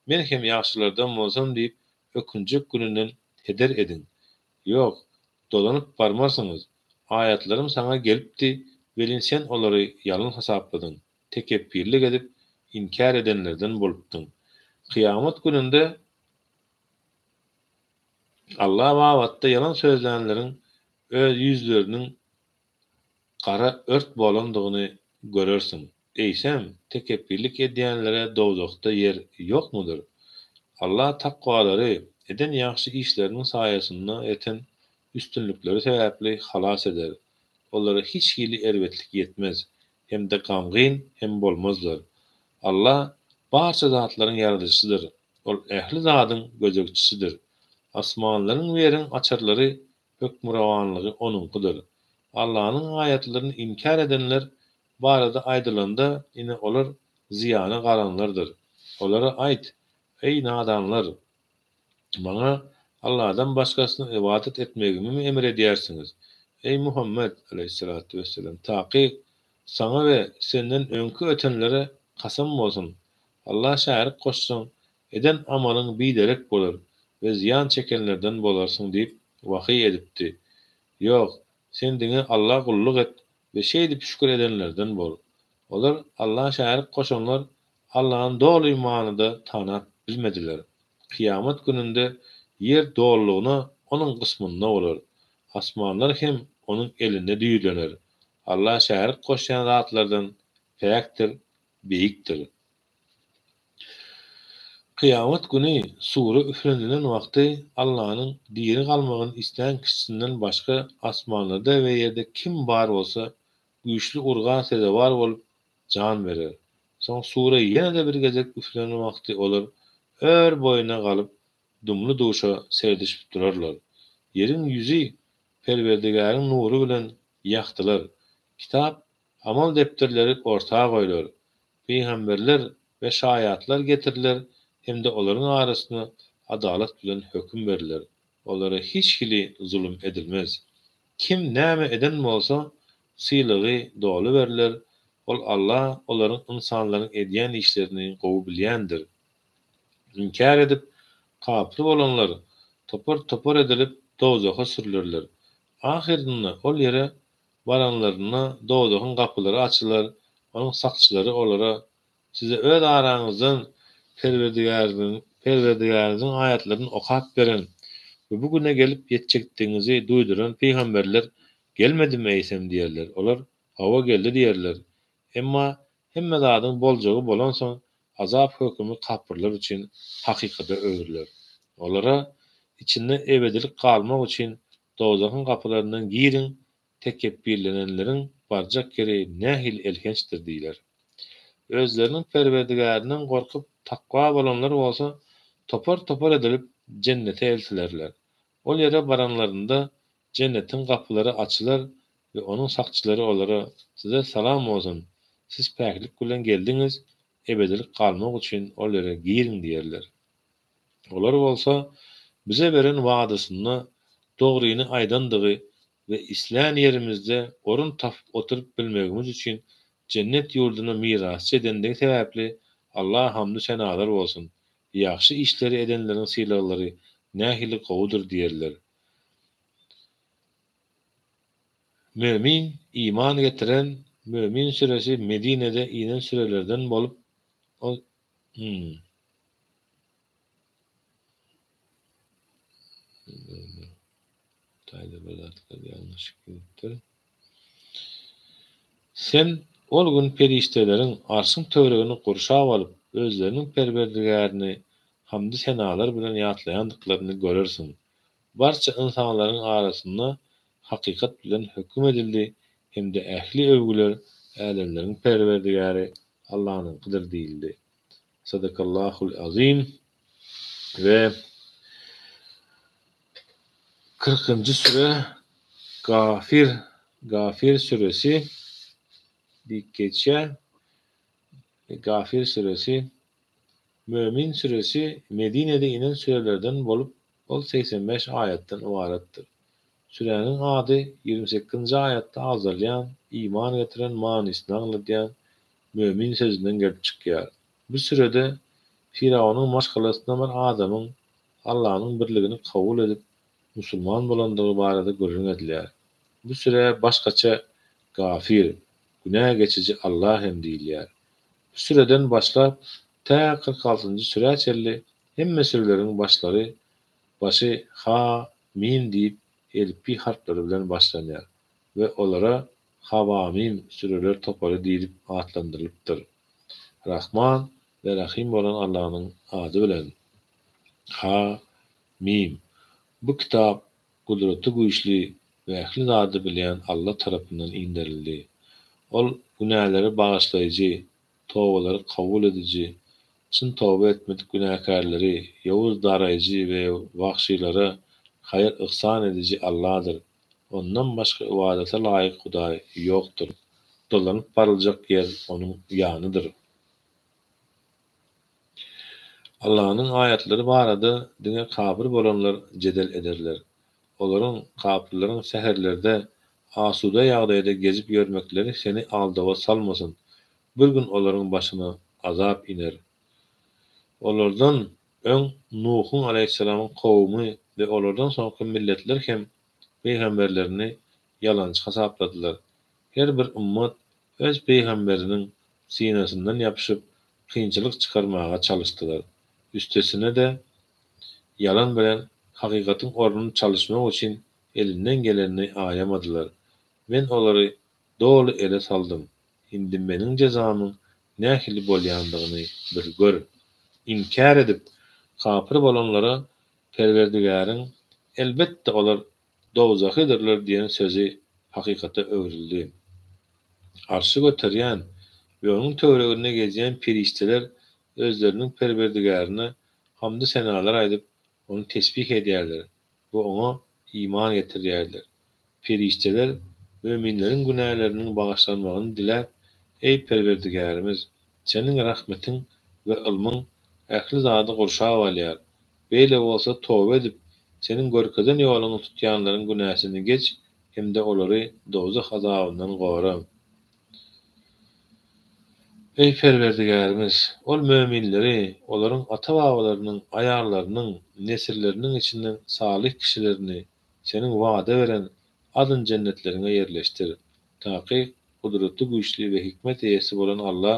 men hem ýagşylardan bolsam diýip ökünjek gününden heder ediň. Ýok, dolanyp barmarsyňyz. Aýatlarym saňa gelipdi, welin sen olary ýalan hasapladyň, tekepbirlik edip, inkär edenlerden bolupdyň. Kyýamat gününde Alla babatda ýalan sözlänleriň öz ýüzleriniň gara ört bolandygyny görersiň. Eýsem, tekepbirlik edýänlere dowzahda ýer ýokmudyr? Allah takwalary, eden ýagşy işleriniň saýasynda ýeten üstünlikleri sebäpli halas eder. Olara hiç hili erbetlik ýetmez, hem-de gamgyn hem bolmazlar. Allah barça zatlaryň Ýaradyjysydyr. Ol ähli zadyň gözegçisidir. Asmanlaryň we ýeriň açarlary hökmürowanlygy Onuňkydyr. Allanyň aýatlaryny inkär edenler barada aýdylanda, ine olar zyýana galanlardyr. Olara aýt, Eý, nadanlar! Maňa Alladan başgasyna ybadat etmegimimi emr edýärsiňiz? Eý, Muhammet, aleýhissalatu wesselam, takyk, saňa we senden öňki ötenlere kasam bolsun, Alla şärik goşsaň, Eden amalyň biderek bolar we zyýan çekenlerden bolarsyň diýip wahyý edipdi. Ýok, sen diňe Alla gulluk et we şeýdip şükür edenlerden bol. Olar Alla şärik goşanlar Allany doly manyda tanap bilmediler. Kyýamat gününde ýer dolulygyna Onuň gysmynda bolar. Asmanlar hem Onuň elinde düýrlener. Alla şärik goşýan zatlardan päkdir, beýikdir. Kyýamat güni sura üflenilen wagty Allanyň diri galmagyny islän kişisinden başga asmanlarda we ýerde kim bar bolsa, güýçli urga sezewar bolup, jan berer. Soň sura ýene-de bir gezek üflenen wagty olar ör boýuna galyp, dumly-duşa seredişip durarlar. Ýeriň ýüzi Perwerdigäriň nury bilen ýagtylar. Kitap, amal depderleri orta goýlar. Pygamberler we şaýatlar getiriler hem-de olaryň arasynda adalat bilen höküm berler. Olara hiç hili zulum edilmez. Kim näme eden bolsa, sylagy doly berler, Ol Alla olaryň ynsanlaryň edýän işlerini gowy bilýändir. Inkär edip, kapyr bolanlar topar-topar edilip dowzaha sürlerler. Ahyrynda ol ýere Baranlarynda dowzahyň gapylary açylar, onuň sakçylary olara, Size öz araňyzdan Perwerdigäriňiziň aýatlaryny okap beren we bu güne gelip ýetjekdigiňizi duýduran pygamberler gelmedimi eýsem diýerler. Olar, Hawa geldi diýerler. Emma hemme zadyň boljagy bolansoň azap hökümi kapyrlar üçin hakykata öwrüler. Olara, Içinde ebedilik galmak üçin dowzahyň gapylaryndan giriň tekepbirlenenleriň barjak ýeri nähili elhençdir diýler. Özleriniň Perwerdigärinden gorkup takwa bolanlar bolsa topar-topar edilip jennete eltilerler. Ol ýere baranlarynda jennetiň gapylary açylar we onuň sakçylary olara, Size salam bolsun! Siz päklik bilen geldiňiz, ebedilik galmak üçin ol ýere giriň diýerler. Olar bolsa, bize beren wadasynda dogryny aýdandygy we islän ýerimizde orun tapyp oturyp bilmegimiz üçin jennet ýurduna mirasçy edendigi sebäpli Allaha hamdu-senalar bolsun, ýagşy işleri edenleriň sylaglary nähili gowudyr diýerler. Mömin, iman getiren, Mömin süresi Medinede inen sürelerden bolup, ol Hmm. Taýda bir zatlar ýalňyş gidipdir. Sen ol gün perişdeleriň Arşyň töweregini gurşap alyp, özleriniň Perwerdigärini hamdy-senalar bilen ýatlaýandyklaryny görersiň. Barça ynsanlaryň arasynda hakykat bilen höküm edildi hem-de ähli öwgüler älemleriň Perwerdigäri Allanyňkydyr diýildi. Sadakallahul azim we kyrkynjy süre Gafir Gafir süresi diýip geçýär. Gafir süresi Mömin süresi Medinede inen sürelerden bolup, ol 85 aýatdan ybaratdyr. Süräniň ady 28-nji aýatda agzalýan, iman getiren manysyny aňladýan mömin sözünden gelip çykýar. Bu sürede Firawnyň maşgalasyndan bir adamyň Allanyň birligini kabul edip, musulman bolandygy barada gürrüň edilýär. Bu sürä başgaça Gafir, günä geçiji Alla hem diýilýär. Bu süreden başlap, tä 46-njy sürä çenli hemme süreleriň başlary başy Ha, Mim diýip elipbiý harplary bilen başlanýar we olara Hawamim süreler topary diýlip atlandyrylypdyr. Rahman we Rahym bolan Allanyň ady bilen. Ha, Mim. Bu kitap Gudraty güýçli we ähli zady bilýän Alla tarapyndan inderildi. Ol günäleri bagyşlaýjy, tobalary kabul ediji, çyn toba etmedik günäkärleri ýowuz daraýjy we wagşylara haýyr-yhsan ediji Alladyr. Ondan başga ybadata laýyk Hudaý ýokdur. Dolanyp baryljak ýer Onuň ýanydyr. Allanyň aýatlary barada diňe kapyr bolanlar jedel ederler. Olaryň, kapyrlaryň, säherlerde asuda ýagdaýda gezip ýörmekleri seni aldawa salmasyn. Bir gün olaryň başyna azap iner. Olardan öň Nuhuň alaýhyssalamyň kowumy we olardan soňky milletler hem pygamberlerini ýalançy hasapladylar. Her bir ymmat öz pygamberiniň synasyndan ýapyşyp, kynçylyk çykarmaga çalyşdylar. Üstesine-de, ýalan bilen hakykatyň ornuny çalyşmak üçin elinden gelenini aýamadylar. Men olary doly ele saldym. Indi meniň jezamyň nähili bolýandygyny bir gör. Inkär edip, kapyr bolanlara Perwerdigäriň, Elbetde, olar dowzahydyrlar diýen sözi hakykata öwrüldi. Arşy göterýän we onuň töwereginde gezýän perişdeler özleriniň Perwerdigärine hamdy-senalar aýdyp, Ony tesbih edýärler we Oňa iman getirýärler. Perişdeler möminleriň günäleriniň bagyşlanmagyny diläp, Eý, Perwerdigärimiz! Seniň rahmetiň we ylmyň ähli zady gurşap alýar. Beýle bolsa, toba edip, Seniň görkezen ýoluňy tutýanlaryň günäsini geç hem-de olary dowzah azabyndan gora. Eý, Perwerdigärimiz! Ol möminleri, olaryň ata-babalarynyň, aýallarynyň, nesilleriniň içinden salyh kişilerini Seniň wada beren adn jennetleriňe ýerleşdir. Takyk, Gudraty güýçli we hikmet eýesi bolan Alla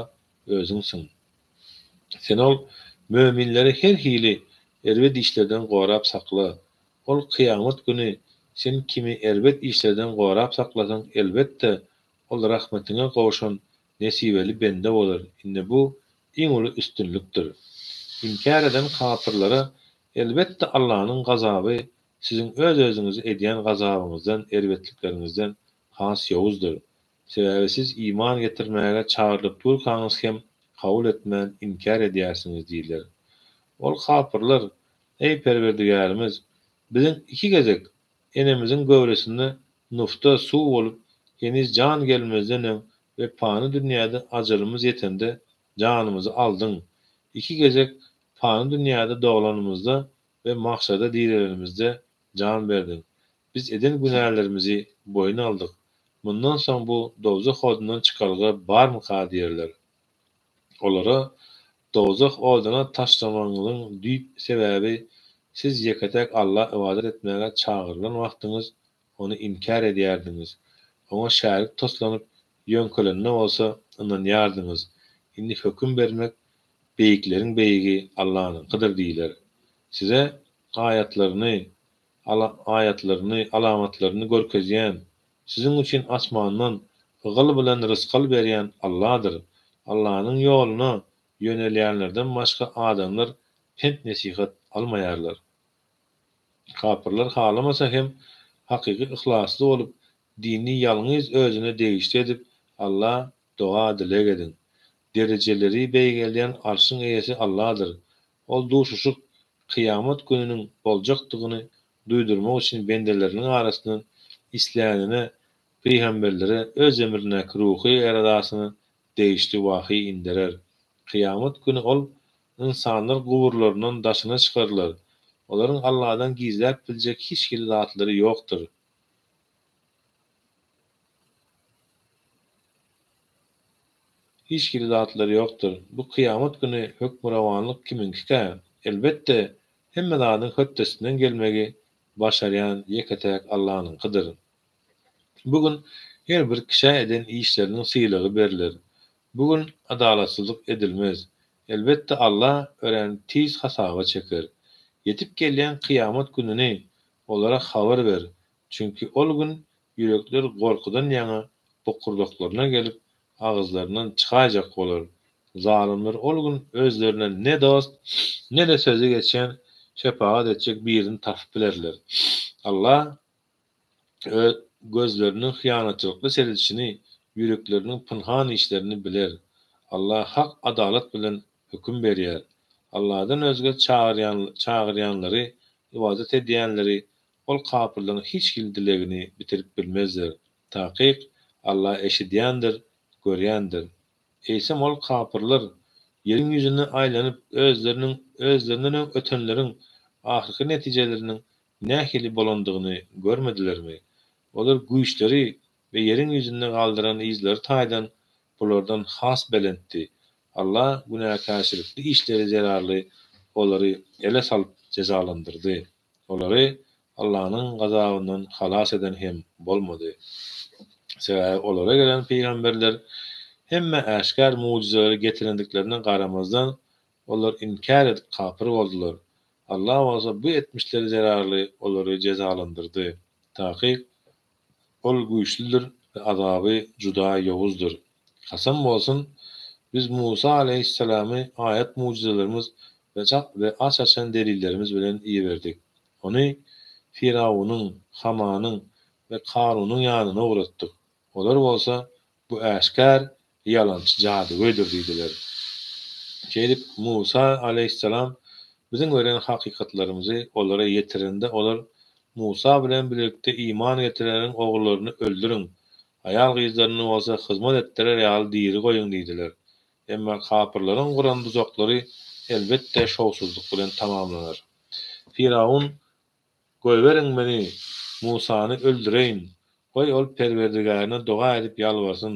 Özüňsiň. Sen ol möminleri her hili erbet işlerden gorap sakla. Ol kyýamat güni Sen kimi erbet işlerden gorap saklasaň, elbetde, ol rahmetiňe gowşan nesibeli bende bolar, ine bu iň uly üstünlikdir. Inkär eden kapyrlara elbetde Allanyň gazaby siziň öz-özüňize edýän gazabyňyzdan, erbetlikleriňizden has ýowuzdyr. Sebäbi siz iman getirmäge çagyrylyp durkaňyz hem kabul etmän inkär edýärsiňiz diýler. Ol kapyrlar, Eý Perwerdigärimiz! Biziň iki gezek enemiziň göwresinde nufta suw bolup heniz jan gelmezden öň. We pany dünýäde ajalymyz ýetende janymyzy aldyň. Iki gezek pany dünýäde doglanymyzda we magşarda direlenimizde jan berdiň. Biz eden günälerimizi boýun aldyk. Mundan soň bu dowzah odundan çykalga barmyka diýerler. Olara dowzah oduna taşlamagyňyzyň düýp sebäbi siz ýeke-täk Alla ybadat etmäge çagyrylan wagtyňyz Ony inkär edýärdiňiz. Oňa şärik toslanyp ýöňkelenine bolsa ynanýardyňyz. Indi höküm bermek beýikleriň beýigi Allanyňkydyr diýler. Size aýatlaryny, aýatlaryny, alamatlaryny görkezýän, siziň üçin asmandan ygal bilen rysgal berýän Alladyr. Allanyň ýoluna ýönelýänlerden başga adamlar pent-nesihat almaýarlar. Kapyrlar halamasa hem hakyky yhlasly bolup, dini ýalňyz özüne degişli edip, Alla doga-dileg ediň. Derejeleri beýgeldýän Arşyň eýesi Alladyr. Ol duşuşyk, kyýamat gününiň boljakdygyny duýdurmak üçin bendeleriniň arasyndan islänine, pygamberlere öz emrindäki ruhy eradasyna degişli wahyý inderer. Kyýamat güni ol ynsanlar guburlaryndan daşyna çykarylar. Olaryň Alladan gizläp biljek hiç hili zatlary ýokdur. Hiç hili zatlary ýokdur. Bu kyýamat güni hökmürowanlyk kimiňkikä? Elbetde, hemme zadyň hötdesinden gelmegi başarýan ýeke-täk Allanyňkydyr. Bu gün her bir kişä eden işleriniň sylagy berler. Bu gün adalatsyzlyk edilmez. Elbetde Alla örän tiz hasaba çeker. Ýetip gelýän kyýamat gününi olara habar ber. Çünki ol gün ýürekler gorkudan ýaňa bokurdaklaryna gelip, agyzlaryndan çykaýjak bolar. Zalymlar ol gün özlerine ne dost, ne-de sözi geçýän, şepagat etjek birini tapyp bilerler. Alla Öz gözleriniň hyýanatçylykly seredişini, ýürekleriniň pynhan işlerini biler. Alla hak adalat bilen höküm berýär. Alladan özge çagyrýanlary, ybadat edýänleri ol kapyrlaryň hiç hili dilegini bitirip bilmezler. Takyk, Alla eşidýändir, görýändir. Eýsem ol kapyrlar ýeriň ýüzünde aýlanyp özleriniň özlerinden öň ötenleriň ahyrky netijeleriniň nähili bolandygyny görmedilermi? Olar güýçleri we ýeriň ýüzünde galdyran yzlary taýdan bulardan has belentdi. Allah günäkärçilikli işleri zerarly olary ele salyp jezalandyrdy. Olary Allanyň gazabyndan halas eden hem bolmady. Sebäbi olara gelen pygamberler hemme äşgär mugjyzalary getirendiklerine garamazdan, olar inkär edip kapyr boldular. Allah bolsa bu etmişleri zerarly olary jezalandyrdy. Takyk, Ol güýçlüdir we azaby juda ýowuzdyr. Kasam bolsun, Biz Musa aleýhissalamy aýat-mugjyzalarymyz we aç-açan delillerimiz bilen iberdik. Ony Firawunyň, Hamanyň we Karunyň ýanyna ugratdyk. Olar bolsa, Bu äşgär ýalançy jadygöýdür diýdiler. Şeýdip, Musa aleýhissalam Biziň beren hakykatlarymyzy olara ýetirende olar, Musa bilen bilelikde iman getirenleriň ogullaryny öldüriň, aýal-gyzlaryny bolsa hyzmat etdirer ýaly diri goýuň diýdiler. Emma kapyrlaryň guran duzaklary elbetde şowsuzlyk bilen tamamlanar. Fyrawun Goýberiň meni, Musany öldüreýin, goý ol Perwerdigärine doga edip ýalbarsyn.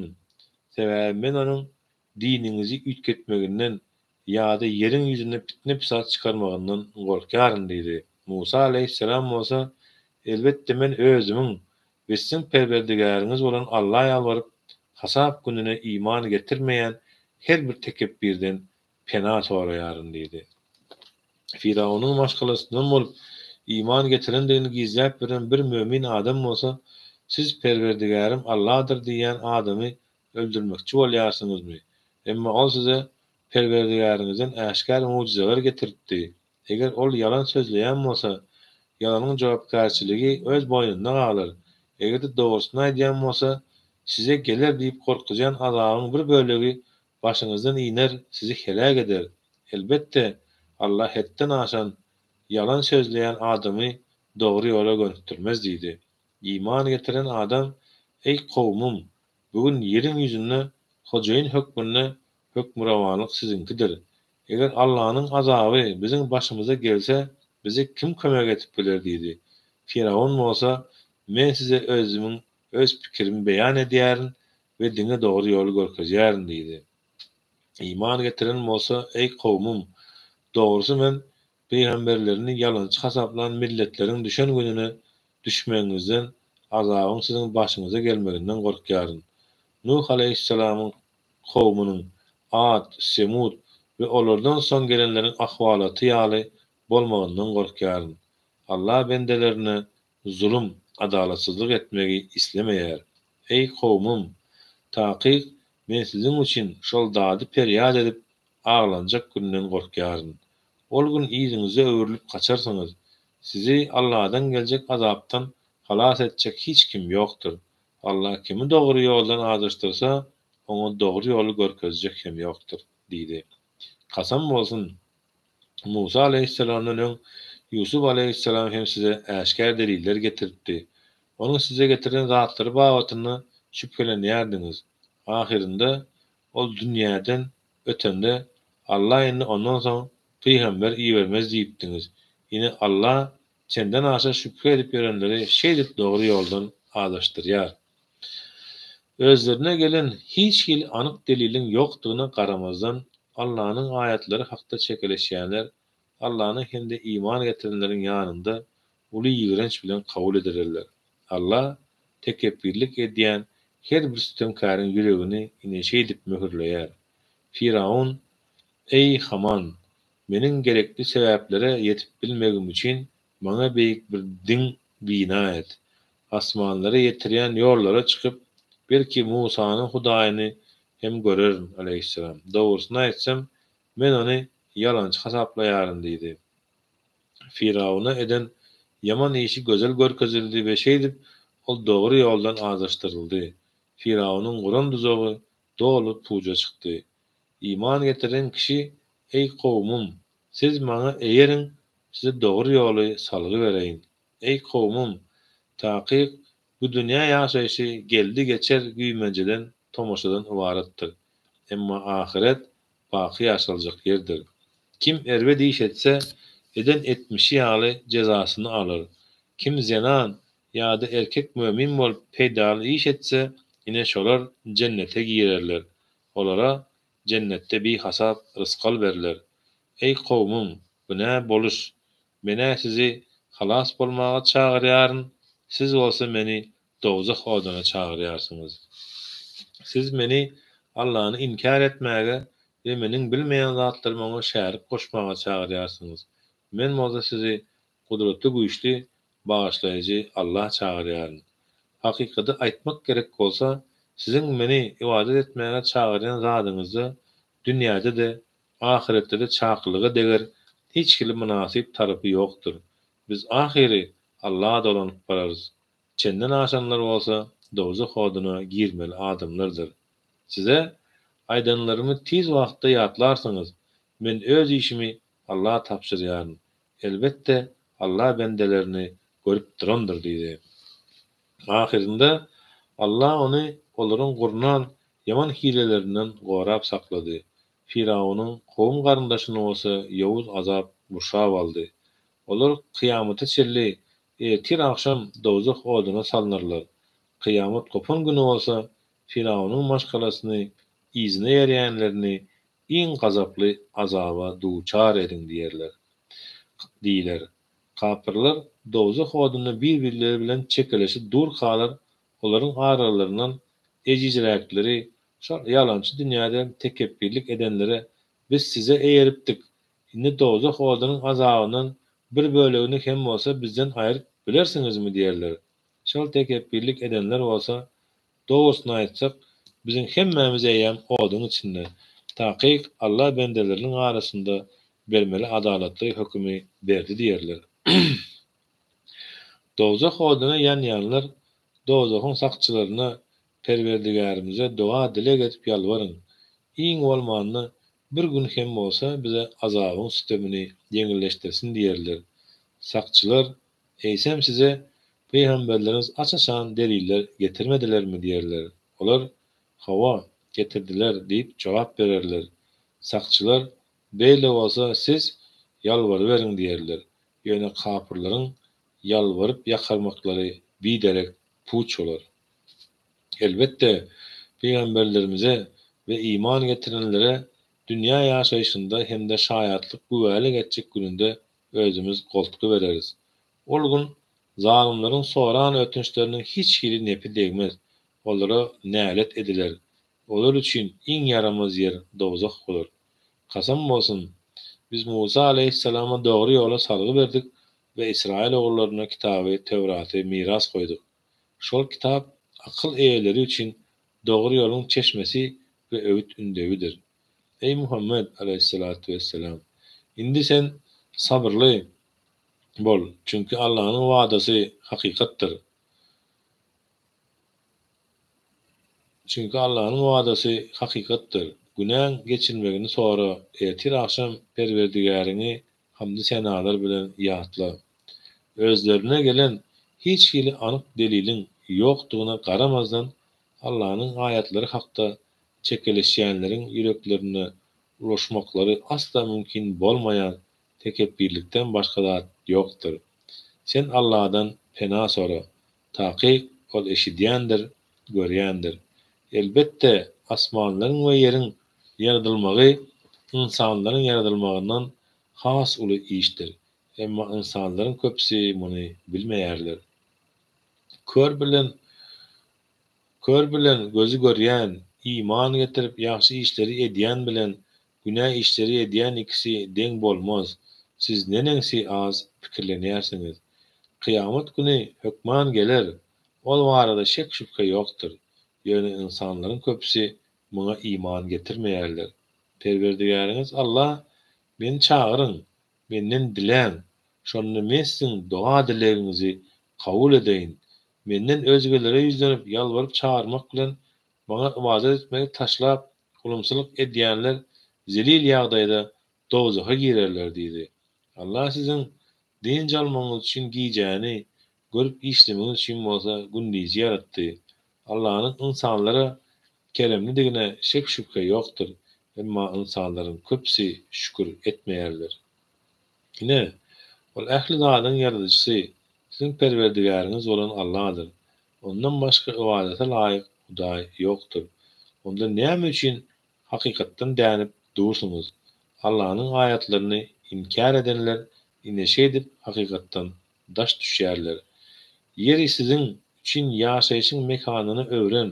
Sebäbi men onuň diniňizi üýtgetmeginden ýa-da ýeriň ýüzünde pitne-pisat çykarmagyndan gorkýaryn diýdi. Musa alaýhyssalam bolsa, Elbetde men özümiň we siziň Perwerdigäriňiz bolan Alla ýalbaryp, hasap gününe iman getirmeýän her bir tekepbirden pena soraýaryn diýdi. Firawunyň maşgalasyndan bolup, iman getirendigini gizläp ýören bir mömin adam bolsa, Siz Perwerdigärim Alladyr diýýän adamy öldürmekçi bolýarsyňyzmy? Emma ol size Perwerdigäriňizden äşgär mugjyzalar getiripdi. Eger ol ýalan sözleýän bolsa, ýalanyň jogapkärçiligi öz boýnunda galar. Eger-de dogrusyny aýdýan bolsa, size geler diýip gorkuzýan azabyň bir bölegi Başyňyzdan iner, sizi heläk eder. Elbetde, Alla hetden aşan, ýalan sözleýän adamy dogry ýola gönükdirmez diýdi. Iman getiren adam, Eý, kowumym! Bu gün ýeriň ýüzünde hojaýyn hökmünde hökmürowanlyk siziňkidir. Eger Allanyň azaby biziň başymyza gelse, bize kim kömek edip biler diýdi. Fyrawun bolsa, Men size özümiň öz pikirimi beýan edýärin we diňe dogry ýoly görkezýärin diýdi. Iman getiren bolsa, Eý kowumym! Dogrusy men pygamberlerini ýalançy hasaplan milletleriň düşen gününe düşmegiňizden, azabyň siziň başyňyza gelmeginden gorkýaryn. Nuh aleýhissalamyň kowumynyň, Ad, Semud we olardan soň gelenleriň ahwalaty ýaly bolmagyndan gorkýaryn. Allah bendelerine zulum, adalatsyzlyk etmegi islemeýär. Eý, kowumym! Takyk, men siziň üçin şol dady-perýat edip aglanjak günden gorkýaryn. Ol gün yzyňyza öwrülip gaçarsyňyz. Sizi Alladan geljek azapdan halas etjek hiç kim ýokdur. Alla kimi dogry ýoldan azaşdyrsa, oňa dogry ýoly görkezjek hem ýokdur diýdi. Kasam bolsun, Musa alaýhyssalamdan öň Ýusup alaýhyssalam hem size äşgär deliller getiripdi. Onuň size getiren zatlary babatynda şübhelenýärdiňiz. Ahyrynda ol dünýäden ötende, Alla indi ondan soň pygamber ibermez diýipdiňiz. Ine, Alla çenden aşa şübhe edip ýörenleri şeýdip dogry ýoldan azaşdyrýar. Özlerine gelen hiç hili anyk deliliň ýokdugyna garamazdan, Allanyň aýatlary hakda çekeleşýänler Allanyň hem-de iman getirenleriň ýanynda uly ýigrenç bilen kabul edilerler. Alla tekepbirlik edýän her bir sütemkäriň ýüregini ine şeýdip möhürleýär. Fyrawn, Eý, Haman! Meniň gerekli sebäplere ýetip bilmegim üçin maňa beýik bir diň bina et. Asmanlara ýetirýän ýollara çykyp, belki Musanyň Hudaýyny hem görerin, aleýhissalam. Dogrusyny aýtsam, men ony ýalançy hasaplaýaryn diýdi. Fyrawuna eden ýaman işi gözel görkezildi we şeýdip, ol dogry ýoldan azaşdyryldy. Fyrawunyň guran duzagy doly puja çykdy. Iman getiren kişi, Eý, kowumym! Siz maňa eýeriň, size dogry ýoly salgy bereýin. Eý, kowumym! Takyk, bu dünýä ýaşaýşy geldi-geçer güýmenjeden, tomaşadan ybaratdyr. Emma ahyret baky ýaşaljak ýerdir. Kim erbet iş etse, eden etmişi ýaly jezasyny alar. Kim zenan ýa-da erkek mömin bolup peýdaly iş etse, ine şolar jennete girerler. Olara jennetde bihasap rysgal berler. Eý, kowumym, bu nä boluş? Men-ä sizi halas bolmaga çagyrýaryn, siz bolsa meni dowzah oduna çagyrýarsyňyz. Siz meni Allany inkär etmäge we meniň bilmeýän zatlarymy oňa şärik goşmaga çagyrýarsyňyz. Men bolsa sizi Gudraty güýçli, Bagyşlaýjy Alla çagyrýaryn. Hakykaty aýtmak gerek bolsa, siziň meni ybadat etmäge çagyrýan zadyňyzda dünýäde-de, ahyretde-de çakylyga deger hiç hili mynasyp tarapy ýokdur. Biz ahyry Alla dolanyp bararys. Çenden aşanlar bolsa dowzah oduna girmeli adamlardyr. Size aýdanlarymy tiz wagtda ýatlarsyňyz. Men öz işimi Alla tabşyrýaryn. Elbetde, Alla bendelerini görüp durandyr diýdi. Ahyrynda Alla ony olaryň gurnan ýaman hilelerinden gorap saklady. Fyrawunyň kowum-garyndaşyny bolsa ýowuz azap gurşap aldy. Olar kyýamata çenli ertir-agşam dowzah oduna salnarlar. Kyýamat gopan güni bolsa Fyrawunyň maşgalasyny, yzyna eýerýänlerini iň gazaply azaba duçar ediň diýerler. Diýler. Kapyrlar dowzah odunda bir-birleri bilen çekeleşip durkalar, olaryň aralaryndan ejizräkleri şol ýalançy dünýäde tekepbirlik edenlere Biz size eýeripdik, indi dowzah odunyň azabyndan bir bölegini hem bolsa bizden aýryp bilersiňizmi diýerler. Şol tekepbirlik edenler bolsa, Dogrusyny aýtsak, biziň hemmämiz eýýäm oduň içinde. Takyk, Alla bendeleriniň arasynda bermeli adalatly hökümi berdi diýerler. Dowzah oduna ýanýanlar dowzahyň sakçylaryna Perwerdigärimize doga-dileg edip ýalbaryň, iň bolmanda bir gün hem bolsa bize azabyň sütemini ýeňilleşdirsin diýerler. Sakçylar, Eýsem size pygamberleriňiz aç-açan deliller getirmedilermi diýerler. Olar. Hawa, getirdiler diýip jogap bererler. Sakçylar, Beýle bolsa, siz ýalbaryberiň diýerler. Ýöne kapyrlaryň ýalbaryp-ýakarmaklary biderek, puç bolar. Elbetde, pygamberlerimize we iman getirenlere dünýä ýaşaýşynda hem-de şaýatlyk güwälik etjek gününde özümiz goltgy bereris. Ol gün zalymlaryň soran ötünçleriniň hiç hili nepi degmez, olara nälet ediler, olar üçin iň ýaramaz ýer dowzah bolar. Kasam bolsun, Biz Musa alaýhyssalama dogry ýoly salgy berdik we Ysraýyl ogullaryna kitaby, Töwraty, miras goýduk. Şol kitap akyl eýeleri üçin dogry ýoluň çeşmesi we öwüt-ündewidir. Eý, Muhammet, alaýhyssalatu wessalam! Indi sen sabyrly bol, çünki Allanyň wadasy hakykatdyr. Çünki Allanyň wadasy hakykatdyr. Günäň geçilmegini sora, ertir-agşam Perwerdigäriňi hamdy-senalar bilen ýatla. Özlerine gelen hiç hili anyk deliliň ýokdugyna garamazdan, Allanyň aýatlary hakda çekeleşýänleriň ýüreklerine ulaşmaklary asla mümkin bolmaýan tekepbirlikden başga zat ýokdur. Sen Alladan pena sora. Takyk, Ol eşidýändir, görýändir. Elbetde, asmanlaryň we ýeriň ýaradylmagy ynsanlaryň ýaradylmagyndan has uly işdir. Emma ynsanlaryň köpüsi muny bilmeýärler. Kör bilen Kör bilen gözi görýän, iman getirip ýagşy işleri edýän bilen günä işleri edýän ikisi deň bolmaz. Siz neneňsi az pikirlenýärsiňiz. Kyýamat güni hökman geler, ol barada şek-şübhe ýokdur. Ýöne ynsanlaryň köpüsi muňa iman getirmeýärler. Perwerdigäriňiz Alla, Meni çagyryň, Menden diläň, şonda Men siziň doga-dilegiňizi kabul edeýin. Menden özgelere ýüzlenip ýalbaryp çagyrmak bilen Maňa ybadat etmegi taşlap, ulumsylyk edýänler zelil ýagdaýda dowzaha girerler diýdi. Allah siziň dynç almagyňyz üçin gijäni, görüp işlemegiňiz üçin bolsa gündizi ýaratdy. Allanyň ynsanlara keremlidigine şek-şübhe ýokdur, emma ynsanlaryň köpüsi şükür etmeýärler. Ine, Ol ähli zadyň ýaradyjysy, siziň Perwerdigäriňiz bolan Alladyr. Ondan başga ybadata laýyk Hudaý ýokdur. Onda näme üçin hakykatdan dänip dursuňyz? Allanyň aýatlaryny inkär edenler ine şeýdip hakykatdan daş düşýärler. Ýeri siziň üçin ýaşaýşyň mekanyna öwren,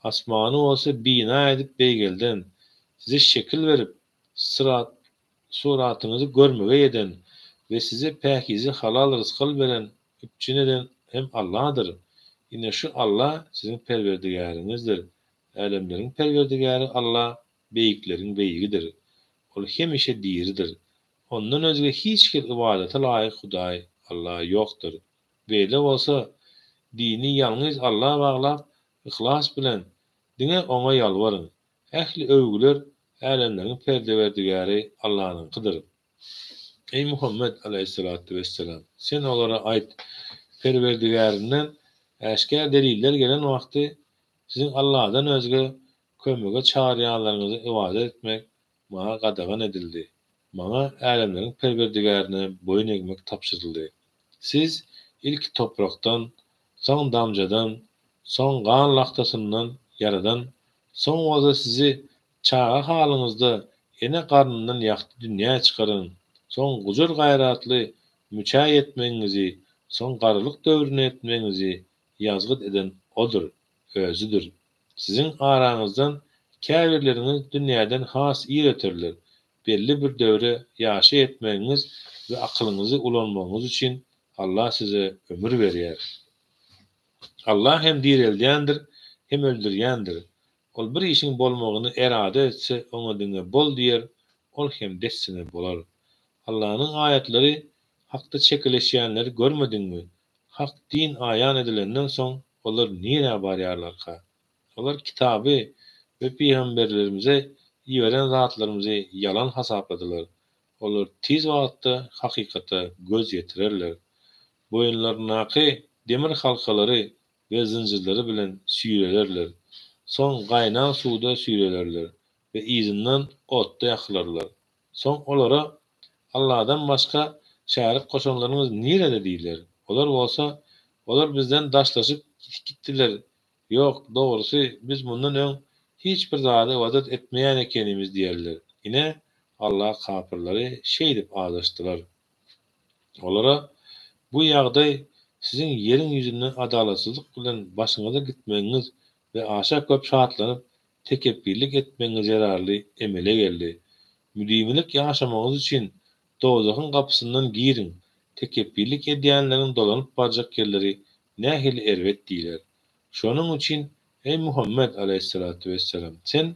asmany bolsa bina edip beýgelden, size şekil berip, syrat, suratyňyzy görmegeý eden we size päkize halal rysgal beren, üpjün eden hem Alladyr. Ine şu Alla siziň Perwerdigäriňizdir. Älemleriň Perwerdigäri Alla beýikleriň beýigidir. Ol hemişe diridir. Ondan özge hiç hili ybadata laýyk Hudaý, Alla, ýokdur. Beýle bolsa, dini ýalňyz Alla baglap, yhlas bilen, diňe Oňa ýalbaryň. Ähli öwgüler älemleriň Perdewerdigäri Allanyňkydyr. Eý Muhammet, aleýhissalatu wessalam! Sen olara aýt, Perwerdigärinden äşgär deliller gelen wagty, siziň Alladan özge kömege çagyrýanlaryňyza ybadat etmek maňa gadagan edildi. Maňa älemleriň Perwerdigärine boýun egmek tabşyryldy. Siz ilki toprakdan, soň damjadan, soň gan lagtasyndan ýaradan, soň bolsa sizi çaga halyňyzda ene garnyndan ýagty dünýä çykaran, soň gujur-gaýratly müçä ýetmegiňizi, soň garrylyk döwrüne ýetmegiňizi ýazgyt eden Odur, Özüdir. Siziň araňyzdan käbirleriňiz dünýäden has ir öterler, belli bir döwre ýaşa ýetmegiňiz we akylyňyzy ulanmagyňyz üçin Allah size ömür berýär. Allah hem direldýändir, hem öldürýändir. Ol bir işiň bolmagyny erada etse, oňa diňe bol diýer, ol hem dessine bolar. Allanyň aýatlary hakda çekeleşýänleri görmediňmi? Hak din aýan edilenden soň olar nirä barýarlarka? Olar kitaby we pygamberlerimize iberen zatlarymyzy ýalan hasapladylar. Olar tiz wagtda hakykata göz ýetirerler. Boýunlaryndaky demir halkalary we zynjyrlary bilen süýrelerler. Soň gaýnan suwda süýrelerler we yzyndan otda ýakylarlar. Soň olara, Alladan başga şärik goşanlaryňyz nirede diýler. Olar bolsa, Olar bizden daşlaşyp gitdiler. Ýok, dogrusy, biz mundan öň hiç bir zada ybadat etmeýän ekenimiz diýerler. Ine, Allah kapyrlary şeýdip azaşdyrar. Olara, Bu ýagdaý siziň ýeriň ýüzünde adalatsyzlyk bilen başyňyza gitmegiňiz we aşa köp şatlanyp, tekepbirlik etmegiňiz zerarly emele geldi. Müdimilik ýaşamagyňyz üçin dowzahyň gapysyndan giriň, tekepbirlik edýänleriň dolanyp barjak ýerleri nähili erbet diýler. Şonuň üçin, eý Muhammet aleýhissalatu wessalam, sen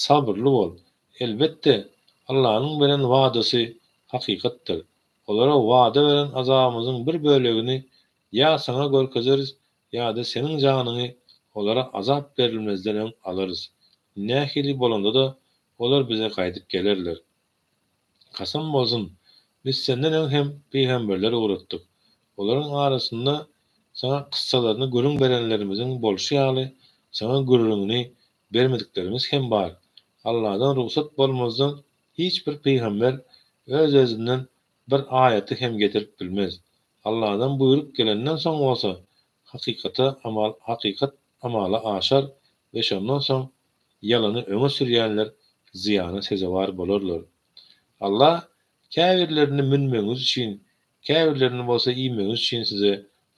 sabyrly bol, Elbetde, Allanyň beren wadasy hakykatdyr. Olara wada beren azabymyzyň bir bölegini ýa saňa görkezeris ýa-da seniň janyňy olara azap berilmezden öň alarys. Nähili bolanda-da, olar bize gaýdyp gelerler. Kasam bolsun, biz senden öň hem pygamberler ugratdyk. Olaryň arasynda saňa kyssalaryny gürrüň berenlerimiziň bolşy ýaly, saňa gürrüňini bermediklerimiz hem bar. Alladan rugsat bolmazdan hiç bir pygamber öz-özünden bir aýaty hem getirip bilmez. Alladan buýruk gelenden soň bolsa hakykata hakykat amala aşar we şondan soň ýalany öňe sürýänler zyýana sezewar bolarlar. Allah käbirlerini münmegiňiz üçin, käbirlerini bolsa iýmegiňiz üçin size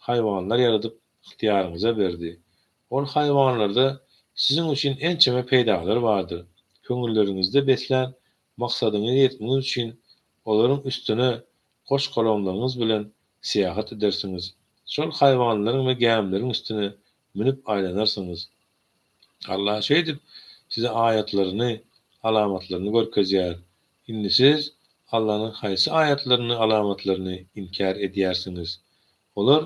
haýwanlar ýaradyp ygtyýaryňyza berdi. Ol haýwanlarda siziň üçin ençeme peýdalar bardyr. Köňülleriňizde beslän maksadyňyza ýetmegiňiz üçin olaryň üstüne goş-golamlaryňyz bilen syýahat edersiňiz. Şol haýwanlaryň we gämileriň üstüne münüp aýlanarsyňyz. Allah şeýdip size aýatlaryny, alamatlaryny görkezýär. Indi siz Allanyň haýsy aýatlaryny, alamatlaryny inkär edýärsiňiz? Olar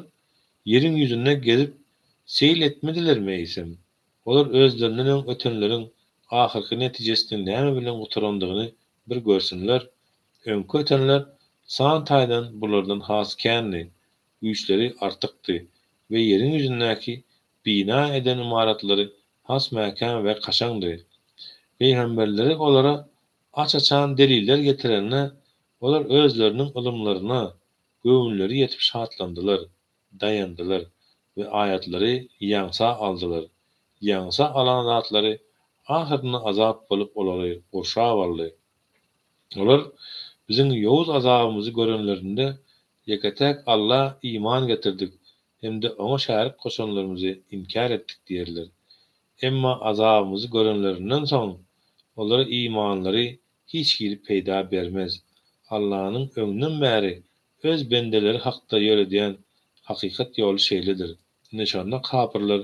Ýeriň ýüzünde gezip seýil etmedilermi eýsem? Olar özlerinden öň ötenleriň ahyrky netijesiniň näme bilen gutarandygyny bir görsünler. Öňki ötenler san taýdan bulardan has kändi, güýçleri artykdy we ýeriň ýüzündäki bina eden ymaratlary has mäkäm we kaşaňdy. Pygamberleri olara aç-açan deliller getirende, olar özleriniň ylymlaryna, Göwünleri ýetip şatlandylar, daýandylar we aýatlary ýaňsa aldylar. Ýaňsa alan zatlary ahyrynda azap bolup olary gurşap aldy. Olar Biziň ýowuz azabymyzy görenlerinde, Ýeke-täk Alla iman getirdik hem-de Oňa şärik goşanlarymyzy inkär etdik diýerler. Emma azabymyzy görenlerinden soň, olara imanlary hiç hili peýda bermez. Allanyň öňden bäri Öz bendeleri hakda ýöredýän hakykat ýoly şeýledir. Ine şonda kapyrlar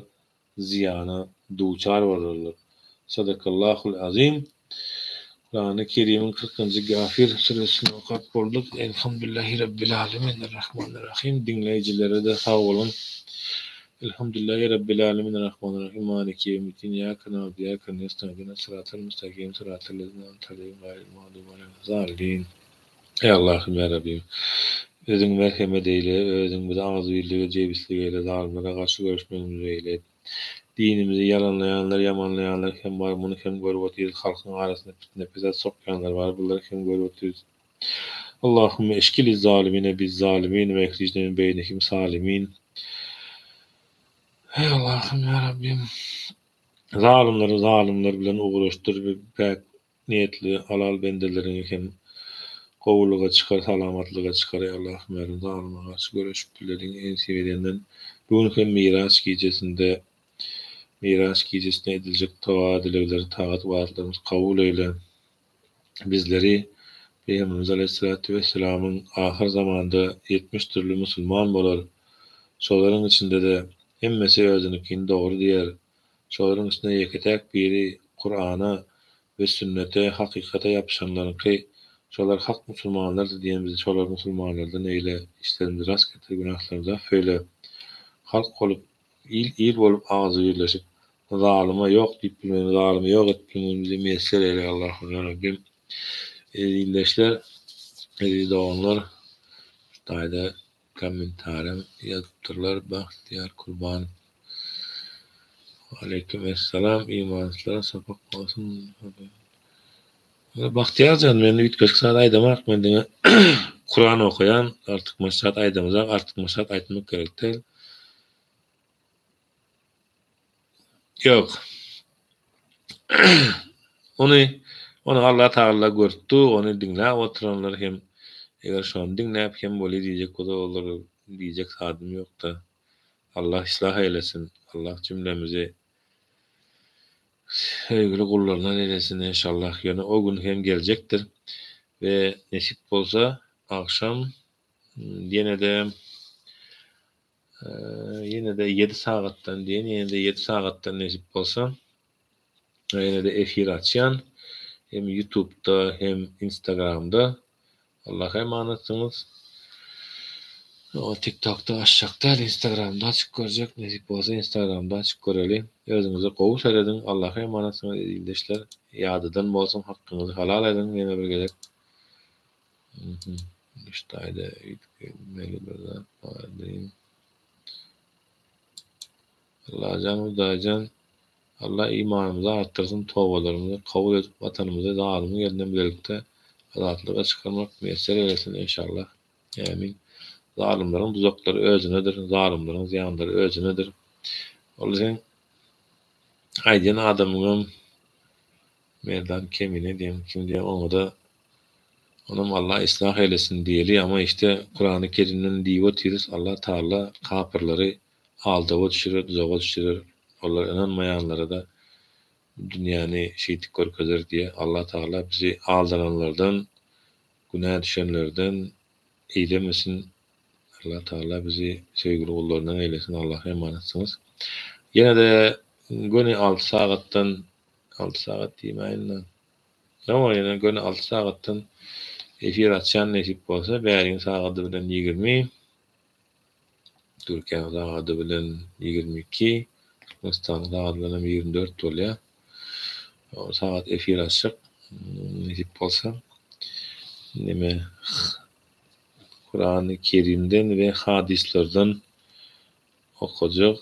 zyýana duçar bolarlar. Sadakallahul azim. Kurany Kerimiň kyrkynjy Gafir süresini okap bolduk. Elhamdüllahi Rabbil alemin. Errahmanirrahim. Diňleýjilere-de sag boluň. Elhamdüllahi Rabbil alemin. Errahmanirrahim. Maliki ýewmiddin. Iýýake na'budu we iýýake nestaîn. Ihdinas syratal müstakim. Syratal lezine en'amte aleýhim gaýril magdubi aleýhim wezzallin. Eý Allahym ýa Rabbim! Özüň merhemet eýle, Özüň bizi agzybirlige, jebislige eýle, zalymlara garşy göreşmegimizi eýle et. Dinimizi ýalanlaýanlar, ýamanlaýanlar hem bar, muny hem görüp otyrys, halkyň arasynda pitne-pesat sokýanlar bar, bulary hem görüp otyrys. Allahümme eşkiliz zalimine biz zalimin we ehrijne min beýnihim salimin. Eý Allahym ýa Rabbim! Zalymlary zalymlar bilen ugraşdyr we päk niýetli halal bendeleriňi hem gowulyga çykar, salamatlyga çykar, eý Allahym ýa Rabbim zalyma garşy göreşip bileliň nesip edenden bu gün hem Miraç gijesinde Miraç gijesinde ediljek doga-dilegleri, tagat-ybadatlarymyzy kabul eýle. Bizleri Pygamberimiz aleýhissalatu wessalamyň ahyr zamanda 70 dürli musulman bolar. Şolaryň içinde-de hemmesi özünikini dogry diýer. Şolaryň içinde ýeke-täk biri Kurana we sünnete, hakykata ýapyşanlaryňky, şolar hak musulmanlardyr diýen bizi şolar musulmanlardan eýle, işlerimizi rast getir, günahlarymyzy af eýle. Halk bolup, il il bolup agzybirleşip, Zalyma ýok diýip bilmegimizi, zalymy ýok edip bilmegimizi miýesser eýle Allahym ýa Rabbim. Eziz ildeşler, eziz doganlar, şu taýda kommentariýam ýazypdyrlar Bagtyýar Kurbanow. Aleýkum essalam imançylara sapak bolsun. Bagtyýar jan men üýtgeşik zat aýdamak men diňe Kuran okaýan artykmaç zat aýdamazak artykmaç zat aýtmak gerek däl. Ýok. Ony ony Allah Tagala görüpdi, ony diňläp oturanlar hem eger şony diňläp hem bolýa diýjek bolsa olara diýjek zadym ýokda. Allah yslah eýlesin. Allah jümlemizi söýgüli gullaryndan eýlesin enşallah. Ýöne o gün hem geljekdir we nesip bolsa agşam ýene-de ýene-de ýedi sagatdan diýen ýene-de ýedi sagatdan nesip bolsa ýene-de efir açýan hem ýutubda hem instagramda Allaha emanatsyňyz. O TikTokda açjak däl, Instagramda açyp görjek. Nesip bolsa Instagramda açyp göreli. Özüňize gowy serediň. Allaha emanatsyňyz eziz ildeşler. Ýadadan bolsun hakkyňyzy halal ediň ýene bir gezek. Şu taýda üýtgetmeli bir zat bardy. Allajan Hudaýjan Allah imanymyzy artdyrsyn tobalarymyzy kabul edip watanymyzy zalymyň elinden bilelikde azatlyga çykarmak miýesser eýlesin enşallah Ämin zalymlaryň duzaklary özünedir zalymlaryň zyýanlary özünedir ol seň aýdýan adamyňam Merdan Kemine diýen kim diýen oňada onam Allah yslah eýlesin diýeli ama işte Kurany Kerimden diýip otyrys Allah Taala kapyrlary aldawa düşürer, duzaga düşürer, olar ynanmaýanlara-da dünýäni şeýdip görkezer diýýär. Allah Tagala bizi aldananlardan, günä düşenlerden eýlemesin. Allah Tagala bizi söýgüli gullaryndan eýlesin. Allaha emanatsyňyz. Ýene-de göni alty sagatdan, alty sagat diýmäýin-de, hawa, ýene göni alty sagatdan efir açýan nesip bolsa, bäriň sagady bilen 20. Türkiýäniň sagady bilen 22, Türkmenistanyň sagady bilen hem 24 bolýar. O sagat efir açjak, nesip bolsa. Neme Kurany Kerimden we hadyslardan okajak.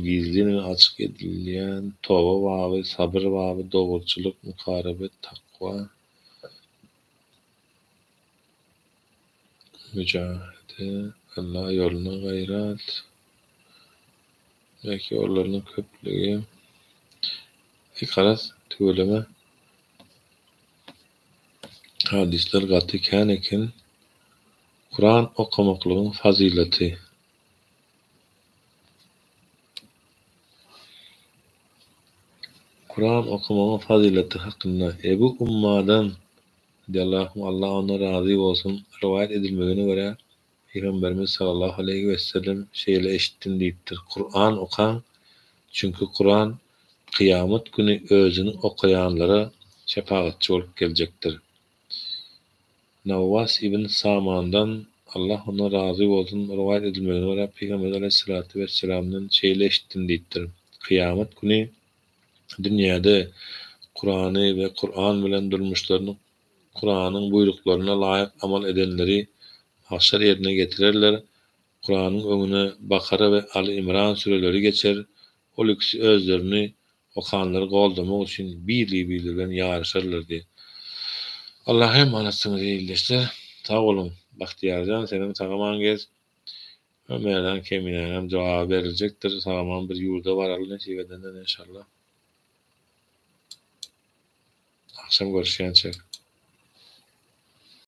Gizlin we açyk edilýän toba baby, sabyr baby, dogruçylyk, mukarebe, takwa. Müjahede, Allah ýolunda gaýrat, belki ýollarynyň köplügi. Eý garaz, tüweleme. Hadyslar gaty kän eken. Kuran okamaklygyň fazylaty. Kuran okamagyň fazylaty hakynda Ebu Ummadan Radiallahu anh, Allah ondan razy bolsun, rowaýat edilmegine görä, Pygamberimiz sallallahu aleýhi wesellem şeýle eşitdim diýipdir, Kuran okaň, çünki Kuran kyýamat güni özüni okaýanlara şepagatçy bolup geljekdir. Nawwas ibn Samandan, Allah ondan razy bolsun, rowaýat edilmegine görä, Pygamberimiz aleýhissalatu wesselamdan şeýle eşitdim diýipdir, Kyýamat güni Dünýäde Kurany we Kuran bilen durmuşlaryny Kuranyň buýruklaryna laýyk amal edenleri magşar ýerine getirerler, Kuranyň öňüne Bakara we Aly Imran süreleri geçer, ol ikisi özlerini okanlary goldamak üçin biri-biri bilen ýaryşarlar diýip. Allaha emanatsyňyz ildeşler. Sag boluň. Bagtyýarjan senem sag-aman gez. Merdan Keminäňem jogaby beriljekdir. Sag-aman bir ýurda baraly nesip edenden enşalla. Agşam görüşýänçäk.